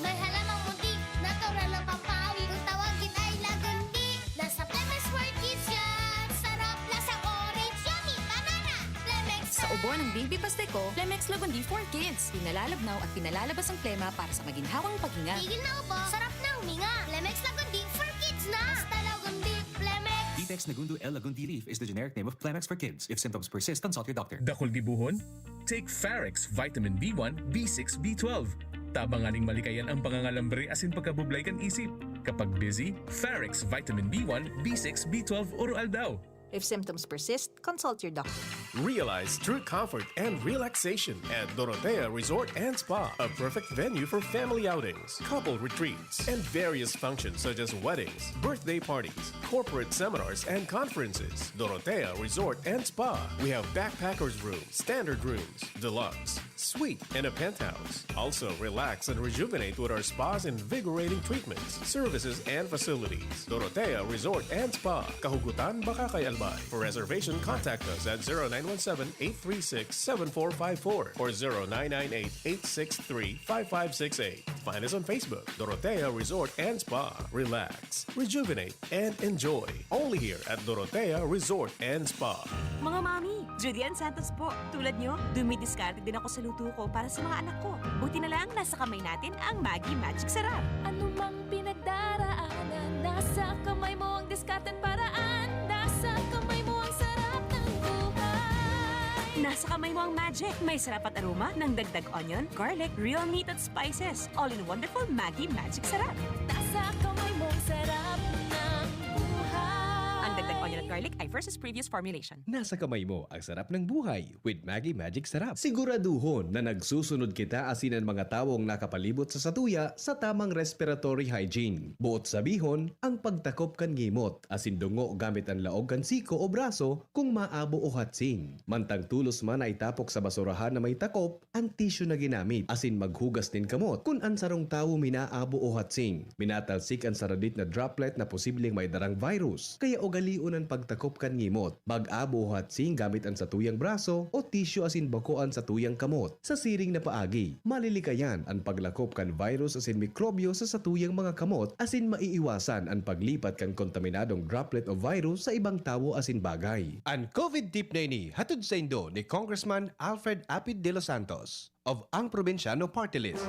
May halamang munti, natural ng pampawi. Kung tawagin ay lagundi, nasa Plemex for Kids yan. Sarap, lasang orange, yummy, banana. Plemex Sa na! Ubo ng Baby Pasteco, Plemex Lagundi for Kids. Pinalalabnaw at pinalalabas ang plema para sa maginhawang paghinga. Tigil na ubo, sarap na huminga. Plemex Lagundi for Kids na! Basta Lagundi, Plemex! Ditex Nagundu L Lagundi leaf is the generic name of Plemex for Kids. If symptoms persist, consult your doctor. Dakul gibohon? Take Farex Vitamin B one, B six, B twelve. Tabangan ning malikayan ang pangangalambre asin pagkabublay kan isip. Kapag busy, Farex Vitamin B one, B six, B twelve Oro Aldaw. If symptoms persist, consult your doctor. Realize true comfort and relaxation at Dorotea Resort and Spa, a perfect venue for family outings, couple retreats, and various functions such as weddings, birthday parties, corporate seminars, and conferences. Dorotea Resort and Spa. We have backpackers room, standard rooms, deluxe, suite, and a penthouse. Also, relax and rejuvenate with our spa's invigorating treatments, services, and facilities. Dorotea Resort and Spa, Kahugutan, Bacacay, Albay. For reservation, contact us at zero nine one seven, eight three six, seven four five four or zero nine nine eight, eight six three, five five six eight. Find us on Facebook, Dorotea Resort and Spa. Relax, rejuvenate, and enjoy. Only here at Dorotea Resort and Spa. Mga mami, Julian Santos po. Tulad nyo, dumidiskarte din ako sa luto ko para sa mga anak ko. Buti na lang, nasa kamay natin ang Maggi Magic Sarap. Anumang pinagdaraanan, nasa kamay mo ang diskarte at paraan. Nasa kamay mo ang sarap ng buhay. Nasa kamay mo ang magic. May sarap at aroma ng dagdag onion, garlic, real meat at spices. All in wonderful Maggi Magic Sarap. Nasa kamay mo ang sarap ng buhay. Ang dagdag onion at garlic ay versus previous formulation. Nasa kamay mo ang sarap ng buhay with Maggi Magic Sarap. Siguraduhon na nagsusunod kita asin an mga tawong nakapalibot sa satuya sa tamang respiratory hygiene. Boot sabihon, ang pagtakop kan ngimot asin dungo gamit an laog kan siko o braso kung maabo o hatsing. Mantang tolos man na itapok sa basurahan na may takop, an tissue na ginamit asin maghugas nin kamot kun an sarong tawo minaabo o hatsing. Minatalsik an saradit na droplet na posibleng may darang virus, kaya ugalion an pagtakop kan ngimot. Mag-abo o hatsing gamit an satuyang braso o tissue asin bako an satuyang kamot. Sa siring na paagi, malilikayan an paglakop kan virus asin mikrobyo sa satuyang mga kamot asin maiiwasan an paglipat kan kontaminadong droplet o virus sa ibang tawo asin bagay. An COVID tip na ini hatod saindo ni Congressman Alfred Apid de los Santos of Ang Probinsyano Party List.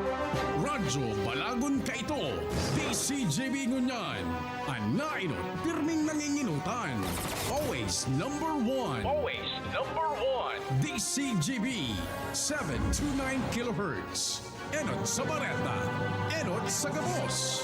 Radyo Balagon kaito, D C G B ngunyan, an nainot pirming nanginginutan. Always number one. Always number one. D C G B, seven two nine kilohertz. Enot sa bareta, enot sa gabos.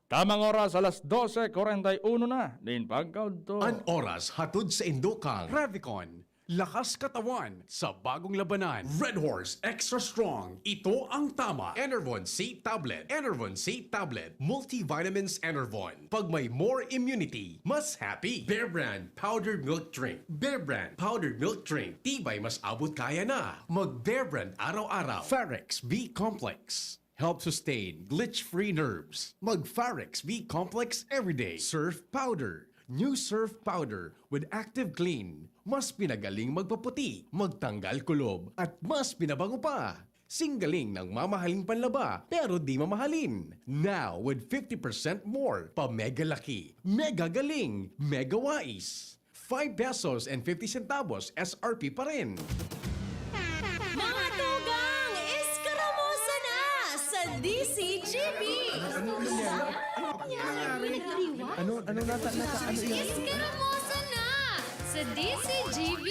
Tamang oras, alas dose kwarenta y uno na nin pagkaudto. An oras hatod saindo kan Revicon, lakas katawan sa bagong labanan. Red Horse Extra Strong, ito ang tama. Enervon C Tablet, Enervon C Tablet, Multivitamins Enervon. Pag may more immunity, mas happy. Bear Brand Powdered Milk Drink, Bear Brand Powdered Milk Drink. Tibay mas abot kaya na. Mag Bear Brand araw-araw. Farex B Complex. Help sustain glitch-free nerves. Mag Farex B Complex everyday. Surf Powder. New Surf Powder with Active Clean. Mas pinagaling magpaputi, magtanggal kulob, at mas pinabango pa. Singgaling ng mamahaling panlaba, pero di mamahalin. Now, with fifty percent more, pa mega laki, mega galing, mega wais. Five pesos and fifty centavos S R P pa rin. Mga tugang, eskaramusa na sa D C G B! Ano, ano nangyari? Ano, ano nangyari? Ano, ano nata-, nata-, ano yan? Eskaramusa na sa D C G B!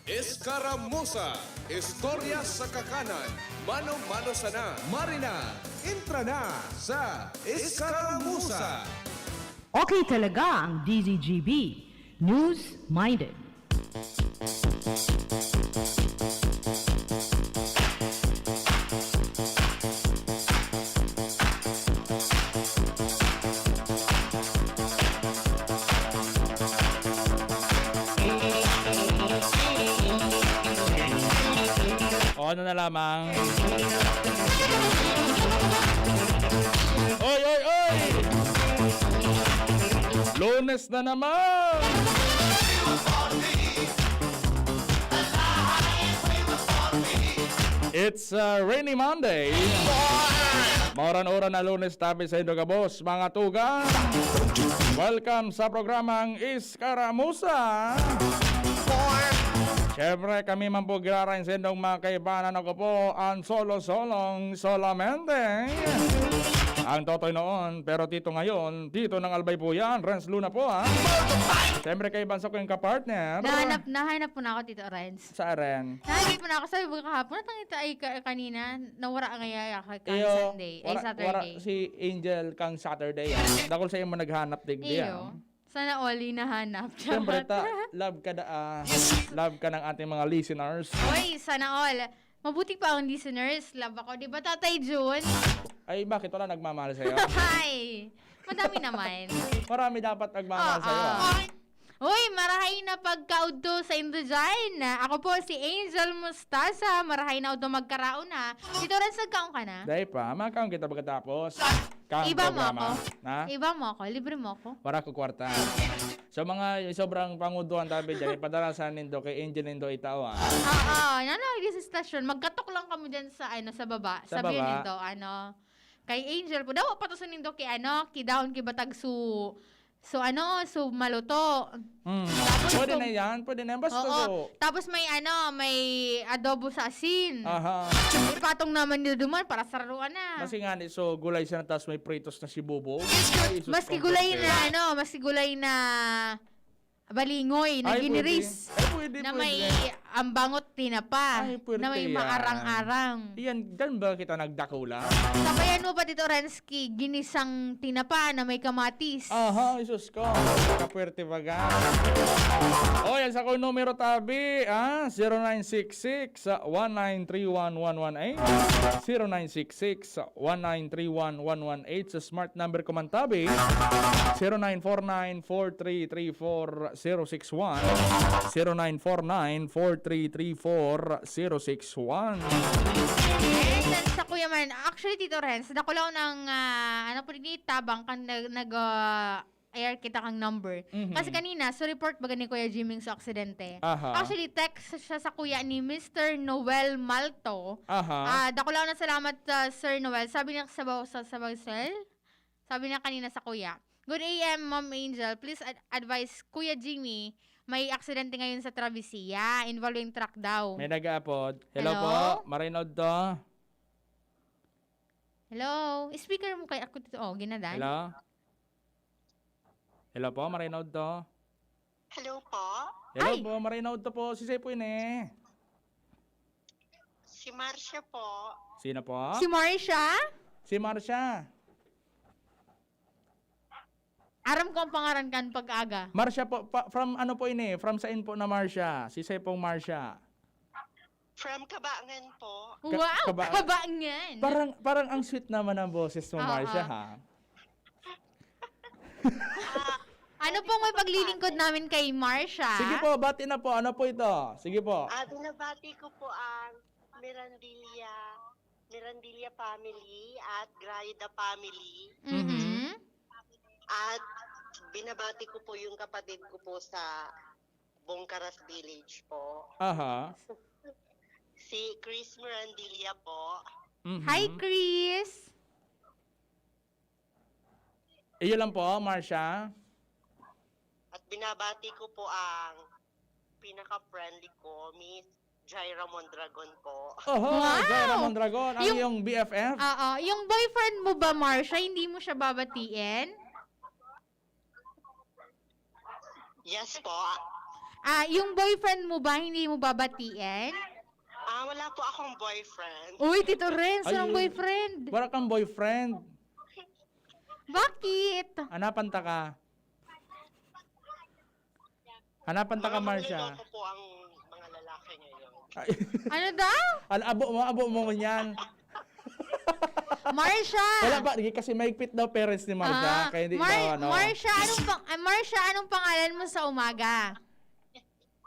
Eskaramusa, istorya sa kakanan, mano-mano sana. Marina, entra na sa Eskaramusa! Okay talaga ang D Z G B. News-minded. O, ano na lamang? Oy, oy, oy! Lunes na naman! It's a rainy Monday. Mauran-uran na Lunes tabi saindo gabos, mga tugang. Welcome sa programang Iskaramusa. Siyempre, kami man po giraray saindong mga kaibanan. Ako po, ang solo-solong solamente. Ang Totoy noon, pero Tito ngayon, Tito ng Albay po yan. Renz Luna po, ha? Siyempre, kaiban sa ko yung kapartner. Nahanap, nahanap po na ako, Tito Renz. Sa Aren. Nahanap po na ako. Sabi ko kahapon, natang ito ay ka-, kanina, nawara ngaya ako kang Iyo, Sunday, ay wara, Saturday. Wara si Angel kang Saturday, ah. Dakul sa imo naghanap, digdi, Iyo. ah. Sana all, hinahanap. Siyempre, Charot. ta, love ka da, ah, love ka ng ating mga listeners. Oy, sana all. Mabuti pa ang listeners. Love ako. Di ba, Tatay Jun? Ay, bakit wala nagmamahal sa'yo? Ay, madami naman. Marami dapat nagmamahal Oo. sa'yo, ah. Uy, marahay na pagkaudto sa indo dyan. Ako po si Angel Mostaza. Marahay na udto magkaraon, ha. Tito Renz, nagkaon ka na? Dai pa. Makaon kita pagkatapos. Kang Iba mo programa. ako. Ha? Iba mo ako. Libre mo ako. Wala ko kwarta. So, mga sobrang panguduhan tabi dyan, ipadala sa nindo kay Angel nindo itao, ah. Oo, nano, di sa stasyon. Magkatok lang kamo dyan sa, ano, sa baba. Sa Sabihin baba? nindo, ano, kay Angel po. Dawa pa to sa nindo kay, ano, kay Daon, kay Batag Su. So, ano, so, maluto. Hmm. Tapos Pwede kung na yan, pwede na yan. Basta Oo. so. Tapos may, ano, may adobo sa asin. Aha. Ipatong naman nila duman para saruan na. Kasi nga ni, so, gulay siya na tapos may pritos na sibubo. Ay, sus, Maski gulay na, comforter. ano, maski gulay na balingoy, na Ay, pwede. giniris. Ay, pwede, Na may pwede. ambangot tinapa, Ay, pwede na may yan. maarang-arang. Yan, dyan ba kita nagdakula? Sabayan mo pa, Tito Renz, ki-, ginisang tinapa na may kamatis. Aha, Jesus ko. Kapwerte baga. O, yan sa akong numero tabi, ah, zero nine six six, one nine three one one one eight. Zero nine six six, one nine three one one one eight. Sa smart number ko man tabi, zero nine four nine four three three four zero six one. Zero nine four nine four three three four zero six one. Yes, and sa Kuya man, actually, Tito Renz, dakulaw ng, ah, ano po, di tabang kan nag-, nag-, ah, air kita kang number. Mhm. Kasi kanina, so report baga ni Kuya Jimmy sa aksidente. Aha. Actually, text siya sa kuya ni Mister Noel Malto. Aha. Ah, dakulaw na salamat, ah, Sir Noel. Sabi niya sa, sa, sa, Sabi niya kanina sa kuya, "Good A M, Ma'am Angel. Please ad-, advise Kuya Jimmy, may aksidente ngayon sa Travesía, involving truck daw." May nag-aapod. Hello Hello? po, Marinod to. Hello? Speaker mo kay ako dito. Oh, ginadan. Hello? Hello po, Marinod to. Hello po. Hello Ay! po, Marinod to po. Si Sepo ini. Si Marcia po. Sino po? Si Marcia? Si Marcia. Aram ko ang pangaran kan pag-aga. Marcia po, pa, from ano po ini? From saan po na Marcia? Si Sepong Marcia. From Cabangan po. Ka-, Wow! Caba-, Cabangan! Parang, parang ang sweet naman ang boses mo, Oo. Marcia, ha? Ah, Ano pong may paglilingkod namin kay Marcia? Sige po, bati na po. Ano po ito? Sige po. Ah, binabati ko po ang Mirandilla, Mirandilla family at Graida family. Mhm. At binabati ko po yung kapatid ko po sa Bongkaras Village po. Aha. Si Chris Mirandilla po. Mhm. Hi, Chris! Iyo lang po, Marcia. At binabati ko po ang pinaka-friendly ko, Miss Jaira Mondragon po. Oho, Wow! Jaira Mondragon, ang Yung iyong B F F? Oo, yung boyfriend mo ba, Marcia, hindi mo siya babatiin? Yes po. Ah, yung boyfriend mo ba, hindi mo babatiin? Ah, wala po akong boyfriend. Uy, Tito Renz, Ay, walang boyfriend. Wala kang boyfriend. Bakit? Hanapan ta ka. Hanapan ta ka, Mga Marcia. manloloko po Ano daw? Al-, abo mo, abo mo man yan. Marsha! Wala ba? Di, kasi mahigpit daw parents ni Marsha. Ah, Kaya hindi Mar-, daw, ano. Marsha, anong pang-, ah, Marsha, anong pangalan mo sa umaga?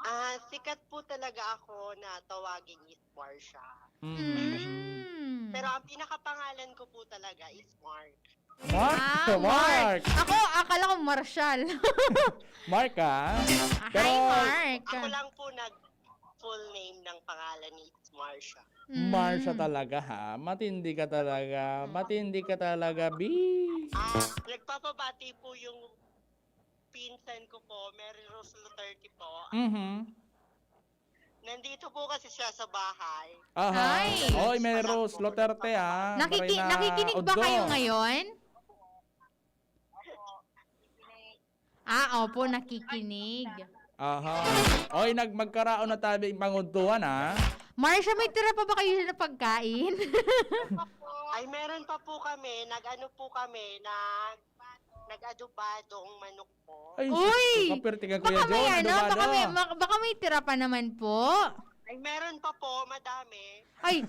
Ah, sikat po talaga ako na tawagin is Marsha. Mm. Mm. Pero ang pinakapangalan ko po talaga is Mark. Mark! Ah, Mark! Mark! Ako, akala ko Marshall. Mark, ah. Ah, Pero hi, Mark. Ako lang po nag full name ng pangalan ni Marsha. Mm. Marsha talaga, ha? Matindi ka talaga. Matindi ka talaga, bi. Ah, nagpapabati po yung pinsan ko po, Mary Rose Luterte po. Mhm. Nandito po kasi siya sa bahay. Aha. Ay. Oy, Mary Wala Rose po. Luterte, ah. Nakiki-, Marina nakikinig ba Udto. kayo ngayon? Ah, opo, nakikinig. Aha. Oy, nag-, magkaraon na tabi pangudtuhan, ah. Marsha, may tira pa ba kayo na pagkain? Ay, meron pa po kami. Nag-ano po kami, nag-, nag-adobadong manok po. Ay, Uy! sus, kapirtigan ko Baka yan, may John. ano, Adobado. baka may, ma-, baka may tira pa naman po. Ay, meron pa po, madami. Ay,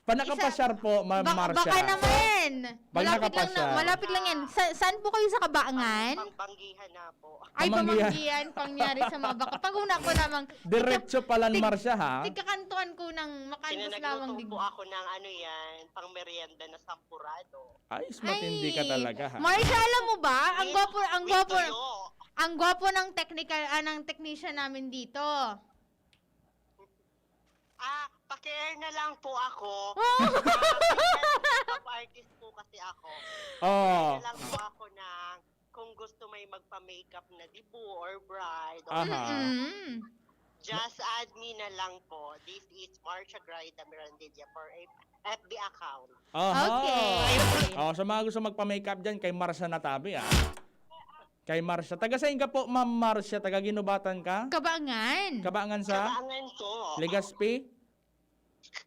Panakapasyar po, Ma'am Baka, Marcia. baka naman. Pag Malapit lang na, nakapasyar. malapit lang yan. Sa, saan po kayo sa Kabaangan? Pang-, Pambanggihan na po. Ay, Pamanggihan. Pamanggihan, pangyari sa mga baka. Pag una ko namang Diretso pala, tig-, Marcia, ha? tigkakantuan ko ng makantos Pinanagluto lamang po digdi. ako ng ano yan, pang merienda na sampurado. Ay, matindi ka Ay, talaga, ha? Marcia, alam mo ba? Ang Yes, gwapo, ang with gwapo, tuyo. ang gwapo ng technical, ah, ng technician namin dito. Ah, paki-air na lang po ako. Oh! Ah, makeup artist po kasi ako. Oh. Paki-air na lang po ako ng kung gusto may magpa-makeup na debut or bride or Aha. Mm-mm. just add me na lang po. This is Marcia Graida Mirandilla for a F B account. Aha. Okay. Oh, sa mga gusto magpa-makeup dyan, kay Marcia na tabi, ah. Kay Marcia. Taga saan ka po, Ma'am Marcia? Taga Guinobatan ka? Kabaangan. Kabaangan sa? Kabaangan po. Legazpi?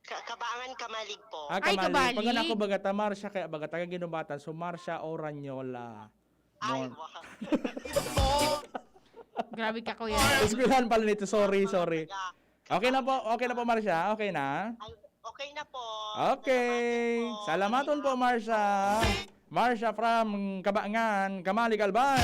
Ka-, Kabaangan, Kamalig po. Ah, Ay, Kamalig. Pag Kamalig. anak ko, baga ta Marcia, kaya baga taga Guinobatan. So, Marcia Oranyola. Ay, Mon- wow. Grabe ka, kuya. Eskwelahan pala nito. Sorry, sorry. Okay na po, okay na po, Marcia. Okay na. Ay, okay na po. Okay. Salamaton po. Salamaton po, Marcia. Marcia from Kabaangan, Kamalig, Albay.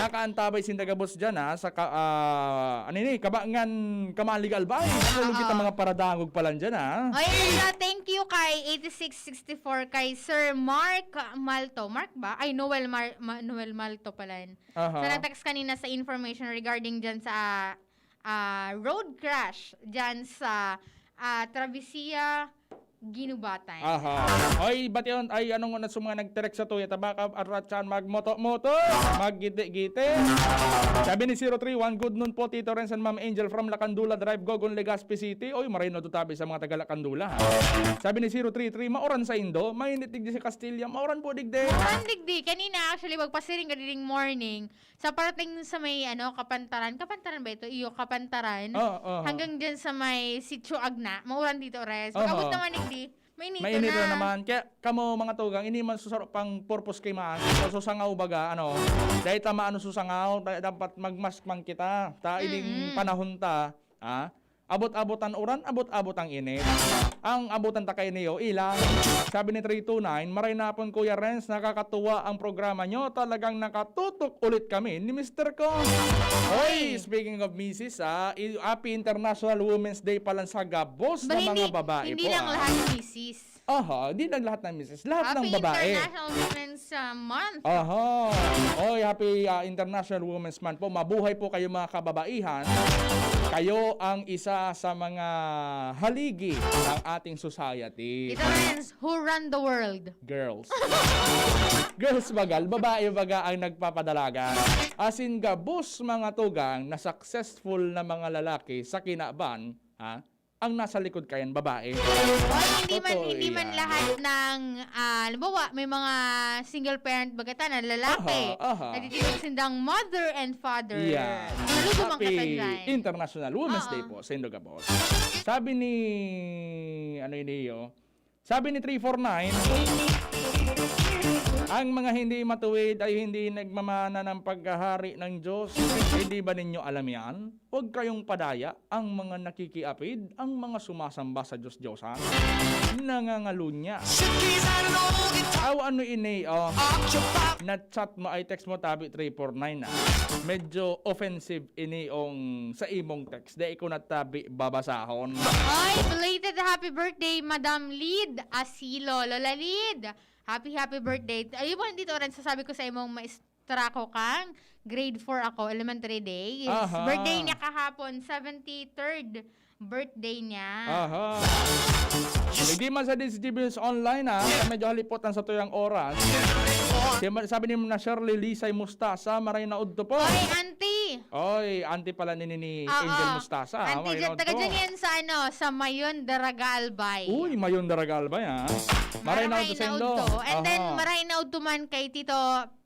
Nakaantabay sinda gabos dyan, ha, sa ka-, ah, ano ini, Kabaangan, Kamalig, Albay. Nahulog Oo. kita mga paradangog pa lang dyan, ha. Oy, Elsa, thank you kay eighty-six sixty-four, kay Sir Mark Malto. Mark ba? Ay, Noel Mar-, Ma-, Noel Malto pala yun. Aha. Sa nag-text kanina sa information regarding dyan sa, ah, road crash dyan sa, ah, Travesía, Guinobatan. Aha. Ay, bation, ay, anong una sa mga nagtirek sa tuya, tabaka, aratsan, magmoto-moto, maggiti-giti. Sabi ni zero three one, "Good noon po, Tito Renz and Ma'am Angel from Lacandula Drive, Gogon, Legazpi City." Oy, maray na to tabi sa mga taga Lacandula, ha? Sabi ni zero three three, "Mauran sa Indo, mainit digdi sa Castilla, mauran po digdi." Mauran digdi. Kanina, actually, magpasiring ka diding morning. Sa parating sa may, ano, Kapantaran. Kapantaran ba ito? Iyo, Kapantaran. Oo, oo. Hanggang dyan sa may Sitio Agna. Mauran dito, Res. Pag-abot Aha. naman, hindi. Mainito Mainito na. na naman. Kaya kamo, mga tugang, ini man susaro pang purpose kay maan. Sa susangaw baga, ano, dahil tama ano susangaw, da-, dapat mag-mask man kita. Ta, ining Mm-mm. panahon ta, ha? Abot-abot ang uran, abot-abot ang init. Ang abutan ta kay niyo, ilang. Sabi ni three two nine, "Maray na hapon, Kuya Renz, nakakatuwa ang programa nyo. Talagang nakatutok ulit kami ni mister ko." Oy, Ay. speaking of misis, ah, i-, Happy International Women's Day pala sa gabos Ba, na mga hindi, babae hindi po, lang ah. lahat misis. Aha, hindi lang lahat ng misis, lahat Happy ng babae. International Women's, ah, Month. Aha. Oy, happy, ah, International Women's Month po. Mabuhay po kayo, mga kababaihan. Kayo ang isa sa mga haligi ng ating society. Ito rin, who run the world? Girls. Girls bagal, babae baga ang nagpapadalaga. As in, gabos mga tugang na successful na mga lalaki sa kinaban, ha? Ang nasa likod kayan, babae. Well, hindi man, Totoo hindi man yan. lahat ng, ah, halimbawa, may mga single parent baga ta na lalaki. Aha, aha. Nagtitawag sindang mother and father. Yan. Saludo man Happy kita dyan. International Women's Oo. Day po sa Indo Gabos. Sabi ni, ano yun, iyo? Sabi ni three four nine, Ang mga hindi matuwid ay hindi nagmamana ng paghahari ng Diyos. Hindi ba ninyo alam yan? Huwag kayong padaya, ang mga nakikiapid, ang mga sumasamba sa Diyos-Diyosan, nangangalunya. Aw, ano ini, oh? Na-chat mo ay text mo, tabi three four nine, ah. Medyo offensive ini yung sa imong text. Di ko na tabi babasahon. Ay, belated happy birthday, Madam Lid Asilo. Lola Lid, happy, happy birthday. Ayun po, nandito rin sasabi ko sa imong maestra ko kang grade four ako, elementary days. Aha. Birthday niya kahapon, seventy-third birthday niya. Aha. Hindi man sa D Z G Bills Online, ah. Medyo halipot ang sa tuyang oras. Sabi ni Ma'am na Shirley Lisay Mustasa, maray na udto po. Ay, auntie. Oy, auntie pala ni, ni Oo. Angel Mustasa, ah, Auntie maray na Jet, taga udto. Dyan yan sa, ano, sa Mayon, Daraga, Albay. Uy, Mayon, Daraga, Albay, ah. Maray na Maray udto na saindo. Udto. And then, Aha. Maray na udto man kay Tito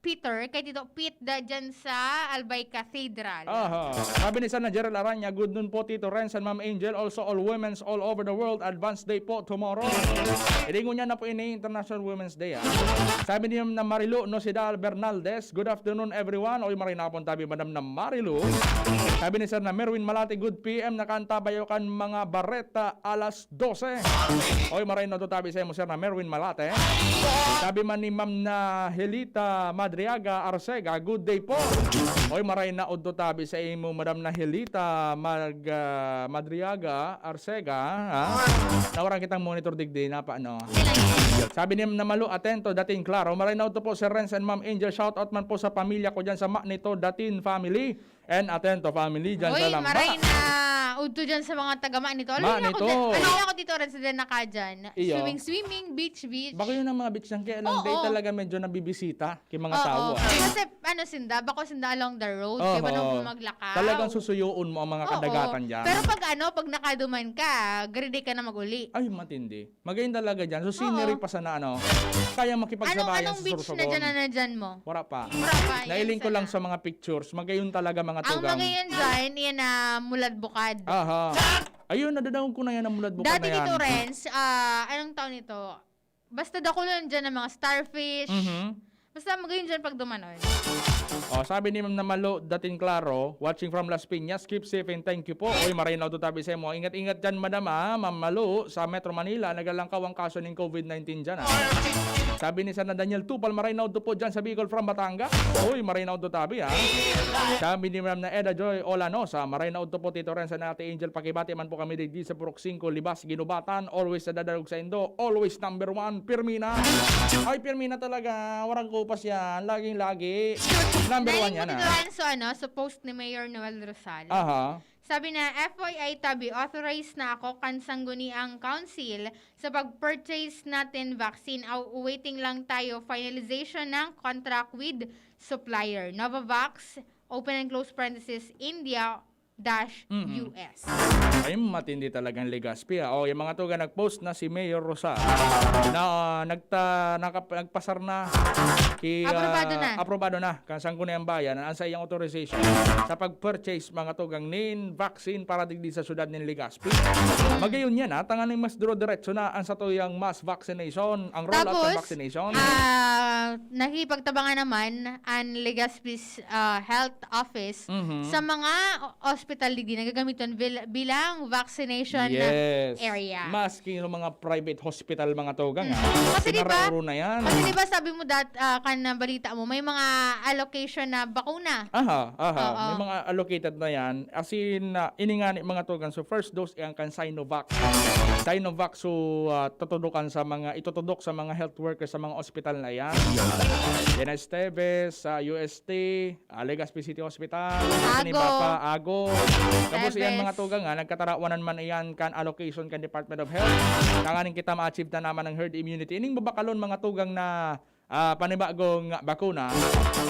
Peter, kay Tito Pete, da dyan sa Albay Cathedral. Aha. Sabi ni Sana Gerald Aranya, "Good noon po, Tito Renz and Ma'am Angel. Also, all women's all over the world. Advance day po tomorrow." Iringon niya na po ini, International Women's Day, ah. Sabi niya na Marilu, no, si Dal Bernaldez. "Good afternoon, everyone." Oy, maray na pong tabi, Madam na Marilu. Sabi ni Sir na Merwin Malati, "Good P M, nakaantabay ako kan mga bareta alas dose." Oy, maray na to tabi sa imo, Sir na Merwin Malate. Sabi man ni Ma'am na Helita Madriaga Arcega, "Good day po." Oy, maray na udto tabi sa imo, Madam na Helita Mag-, ah, Madriaga Arcega, ha? Nawaran kitang monitor digdi na pa, ano? Sabi ni Ma'am na Malu, "Atento, dating klaro." Maray na udto po, Sir Renz and Ma'am Angel. Shout out man po sa pamilya ko dyan sa Manito, Datin family. And Atento family dyan Uy, sa Lamba. Maray na udto dyan sa mga taga Manito. Alam niyo ako Manito. Dyan, alam niyo ako dito rin sa Danakajan. Iyo. Swimming, swimming, beach, beach. Bako yun ang mga beach lang, kaya lang Oo. Day talaga medyo nabibisita kay mga Oo. Tao, ah. Kasi ano sinda, bako sinda along the road, Oo. Kaya paano kung maglakaw? Talagang susuyoon mo ang mga Oo. Kadagatan dyan. Pero pag ano, pag nakaduman ka, ready ka na mag-uli. Ay, matindi. Magayon talaga dyan. So, scenery Oo. Pa sana, ano, kaya makipagsabayan Anong, anong sa beach na Sorsogon. Dyan na, na dyan mo? Wala pa. Wala pa. Nailing ko lang sa mga pictures. Magayon talaga, mga tugang. Ang magayon dyan, yan na mulad bukad. Aha. Ayun, nadadangog ko na yan ang mulad bukad Dati na yan. Dito, Renz, ah, anong tawag nito? Basta dakulan dyan ng mga starfish. Mhm. Basta magayon dyan pag dumanon. Oh, sabi ni Ma'am na Malo, dating klaro, watching from Las Piñas, keep safe and thank you po. Oy, maray na tabi sa imo. Ingat-ingat dyan, madam, ah. Ma'am Malo, sa Metro Manila, nagalangkaw ang kaso ning covid nineteen dyan, ah. Sabi ni Sana Daniel Tupal, maray na po dyan sa Bicol from Batangas. Oy, maray na tabi, ah. Sabi ni Ma'am na Eda Joy Olanosa, maray na po Tito Ren sa Ate Angel, pakibati man po kami digdi sa Purok singko, Libas, Ginubatan, always sa dadalog sa indo, always number one, Pirmina. Ay, Pirmina talaga, warang kupas yan, laging-lagi. Number one yan, ah. Nailing ko dito, Renzo, ano, sa post ni Mayor Noel Rosal. Aha. Sabi na, F Y I tabi, authorized na ako kan Sangguniang Council sa pag-purchase natin vaccine. Aw-, waiting lang tayo finalization ng contract with supplier. Novavax, open and close parenthesis, India dash Mm-mm. U S. Ay, matindi talagang Legazpi, ah. Oh, yung mga tuga nag-post na si Mayor Rosal na nagta-, nakap-, nagpasar na ki-, Aprobado ah, na. Aprobado na. Kan Sangguniang Bayan, ang sa iyang authorization sa pag-purchase, mga tugang, nin vaccine para digdi sa syudad nin Legazpi. Mm. Magayon yan, ha? Tanganing mas duro-diretso na ang satuyang mass vaccination, ang rollout ng Tapos, vaccination. ah, nakipagtabangan naman ang Legazpi's, ah, health office Mhm. sa mga o-, hospital digdi na gagamiton bil-, bilang vaccination Yes. area. Maski yung mga private hospital, mga tugang, Mm. ah. Kasi di ba, Pinarauro na yan. kasi di ba sabi mo dat-, ah, kan balita mo, may mga allocation na bakuna. Aha, aha. Oo. May mga allocated na yan. As in, ah, ini nga ni mga tugang, so first dose, ang kan Sinovac. Sinovac, so, ah, tutudukan sa mga, itutudok sa mga health workers sa mga ospital na yan. Yan ang Esteves, sa U S T, ah, Legazpi City Hospital, Ago. Tanibapa, Ago. Tapos iyan, Esteves. mga tugang, ah, nagkatarawanan man iyan kan allocation kan Department of Health. Tanganing kita ma-achieve na naman ang herd immunity. Ining babakalon, mga tugang, na ah, panibagong bakuna,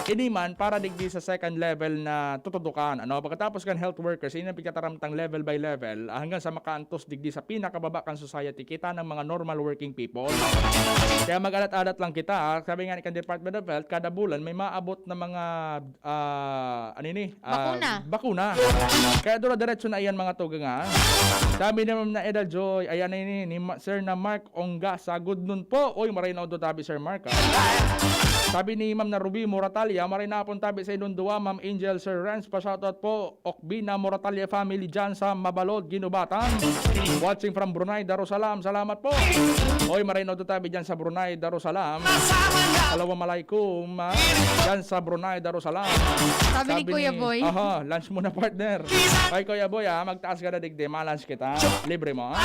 ini man para digdi sa second level na tutudukan, ano? Pagkatapos kan health workers, ini ang pagtataramtang level by level, ah, hanggang sa makaantos digdi sa pinakababa kan society, kita ng mga normal working people. Kaya mag-alat-alat lang kita, ah. Sabi nga ni kan Department of Health, kada bulan may maabot na mga, ah, ano ini? Ah, Bakuna. bakuna. Kaya dura-diretso na iyan, mga tugang, ha? Sabi naman na Edal Joy, ayan na ini, ni Ma-, Sir na Mark Ongasa, good noon po. Oy, maray na udto tabi, Sir Mark, ah. Sabi ni Ma'am na Ruby Moratalia, "Maray na pong tabi sa inyong duwa, Ma'am Angel, Sir Renz, pa-shoutout po, Okbina Moratalia family dyan sa Mabalod, Guinobatan. Watching from Brunei, Darussalam. Salamat po." Oy, maray na tabi dyan sa Brunei, Darussalam. Assalamualaikum, ah, dyan sa Brunei, Darussalam. Sabi ni Kuya Boy. Aha, lunch muna, partner. Ay, Kuya Boy, ah, magtaas ka na digdi, ma-lunch kita. Libre mo, ah.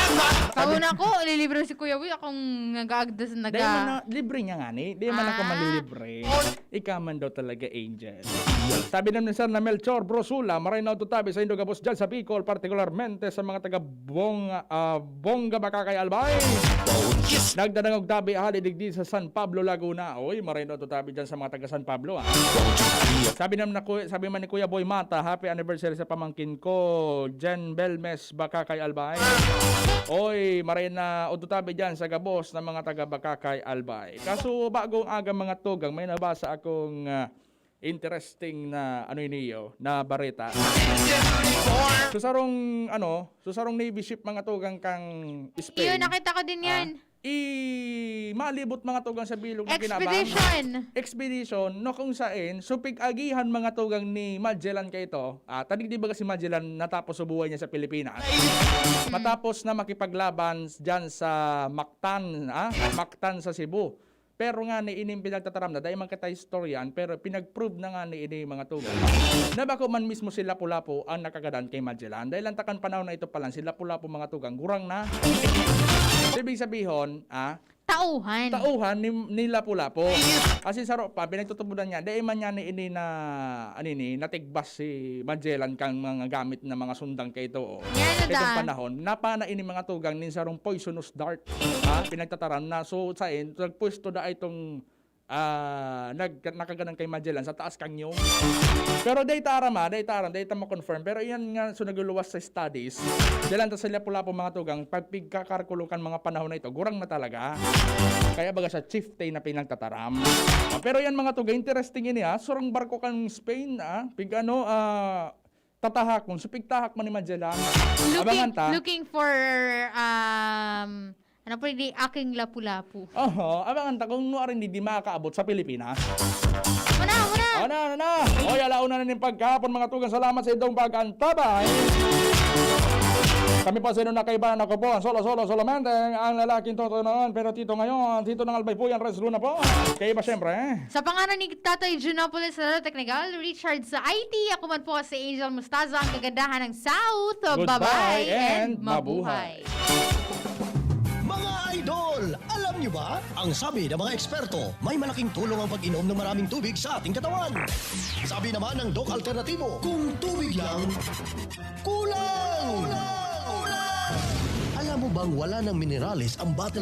Ako na ko, ililibre si Kuya Boy. Akong nag-aagdas, nag- Dahil man na, libre niya nga ni. Di man ako Ah. malilibre. Ikaw man daw talaga, Angel. Sabi naman ni Sir na Melchor Brosula, "Maray na tabi sa indo gabos dyan sa Bicol, partikularmente sa mga taga Bong, ah, Bonga Bakakay Albay. Nagdadangog tabi hali digdi sa San Pablo, Laguna." Oy, maray na tabi dyan sa mga taga San Pablo, ah. Sabi naman na, Kuya- sabi man ni Kuya Boy Mata, "Happy anniversary sa pamangkin ko, Jen Belmes Bakakay Albay." Oy, maray na tabi dyan sa gabos ng mga taga Bakakay Albay. Kaso bagong aga, mga tugang, may nabasa akong, ah, interesting na ano iniyo na bareta. So sarong ano, so sarong Navy ship, mga tugang, kang Spain. Yun, nakita ko din Ah, yan. i malibot, mga tugang, sa bilog na kinabang. Expedition. Expedition, no, kung sain, so pig-agihan, mga tugang, ni Magellan kaito. Ah, tanig di ba si Magellan natapos sa buhay niya sa Pilipinas? Matapos na makipaglaban dyan sa Mactan, ah, Mactan sa Cebu. Pero nga ni ining pinagtataram na, dahil man kita historian, pero pinag-prove na nga ni ini, mga tugang, na bako man mismo si Lapu-Lapu ang nakagadan kay Magellan. Dahil ang takan panahon na ito pa lang, si Lapu-Lapu, mga tugang, gurang na. So, ibig sabihon, ah, Tauhan. tauhan ni, ni Lapu-Lapu. Kasi saro pa, pinagtutubudan niya, dahil man niya ni ini na, ano ini, natigbas si Magellan kang mga gamit na mga sundang kaito. Oh. Yan na Itong da. panahon, napana ini, mga tugang, nin sarong poisonous dart. Ha? Pinagtataram na. So, sain, nagpwesto da itong, ah, nag, nakaganan kay Magellan sa taas kang nyog. Pero data aram, ah, data aram, data mo confirm. Pero iyan nga, so nagluluwas sa studies. Dalan ta sa Lapu-Lapu, mga tugang, pag pigkakarkulo kan mga panahon na ito, gurang na talaga. Kaya baga sa chieftain na pinagtataram. Ah, pero yan, mga tugang, interesting ini, ha. Surang barko kan Spain, ah. Pig ano, ah, tatahakon. So pigtahak man ni Magellan. Abangan Looking, ta. looking for, um, ano po, di aking Lapu-Lapu. Oho, abangan ta kung nuarin di, di makakaabot sa Pilipinas. Muna, muna! Ano, ano na? Oy, alauna na nin pagkahapon, mga tugang. Salamat sa indong pag-antabay. Kami po sa inyong nakaibahan. Ako po ang solo-solo solamente, ang lalaking totoo noon. Pero tito ngayon, tito ng Albay po yan, Res Luna po. Kaya iba, syempre, eh. Sa pangalan ni Tatay Junopolis sa Technical, Richard sa I T, ako man po si Angel Mustaza, ang kagandahan ng South. Goodbye Bye-bye and and mabuhay. Mga idol, alam nyo ba? Ang sabi ng mga eksperto, may malaking tulong ang pag-inom ng maraming tubig sa ating katawan. Sabi naman ng Doc Alternatibo, kung tubig lang, kulang! Alam mo bang wala ng minerales ang batil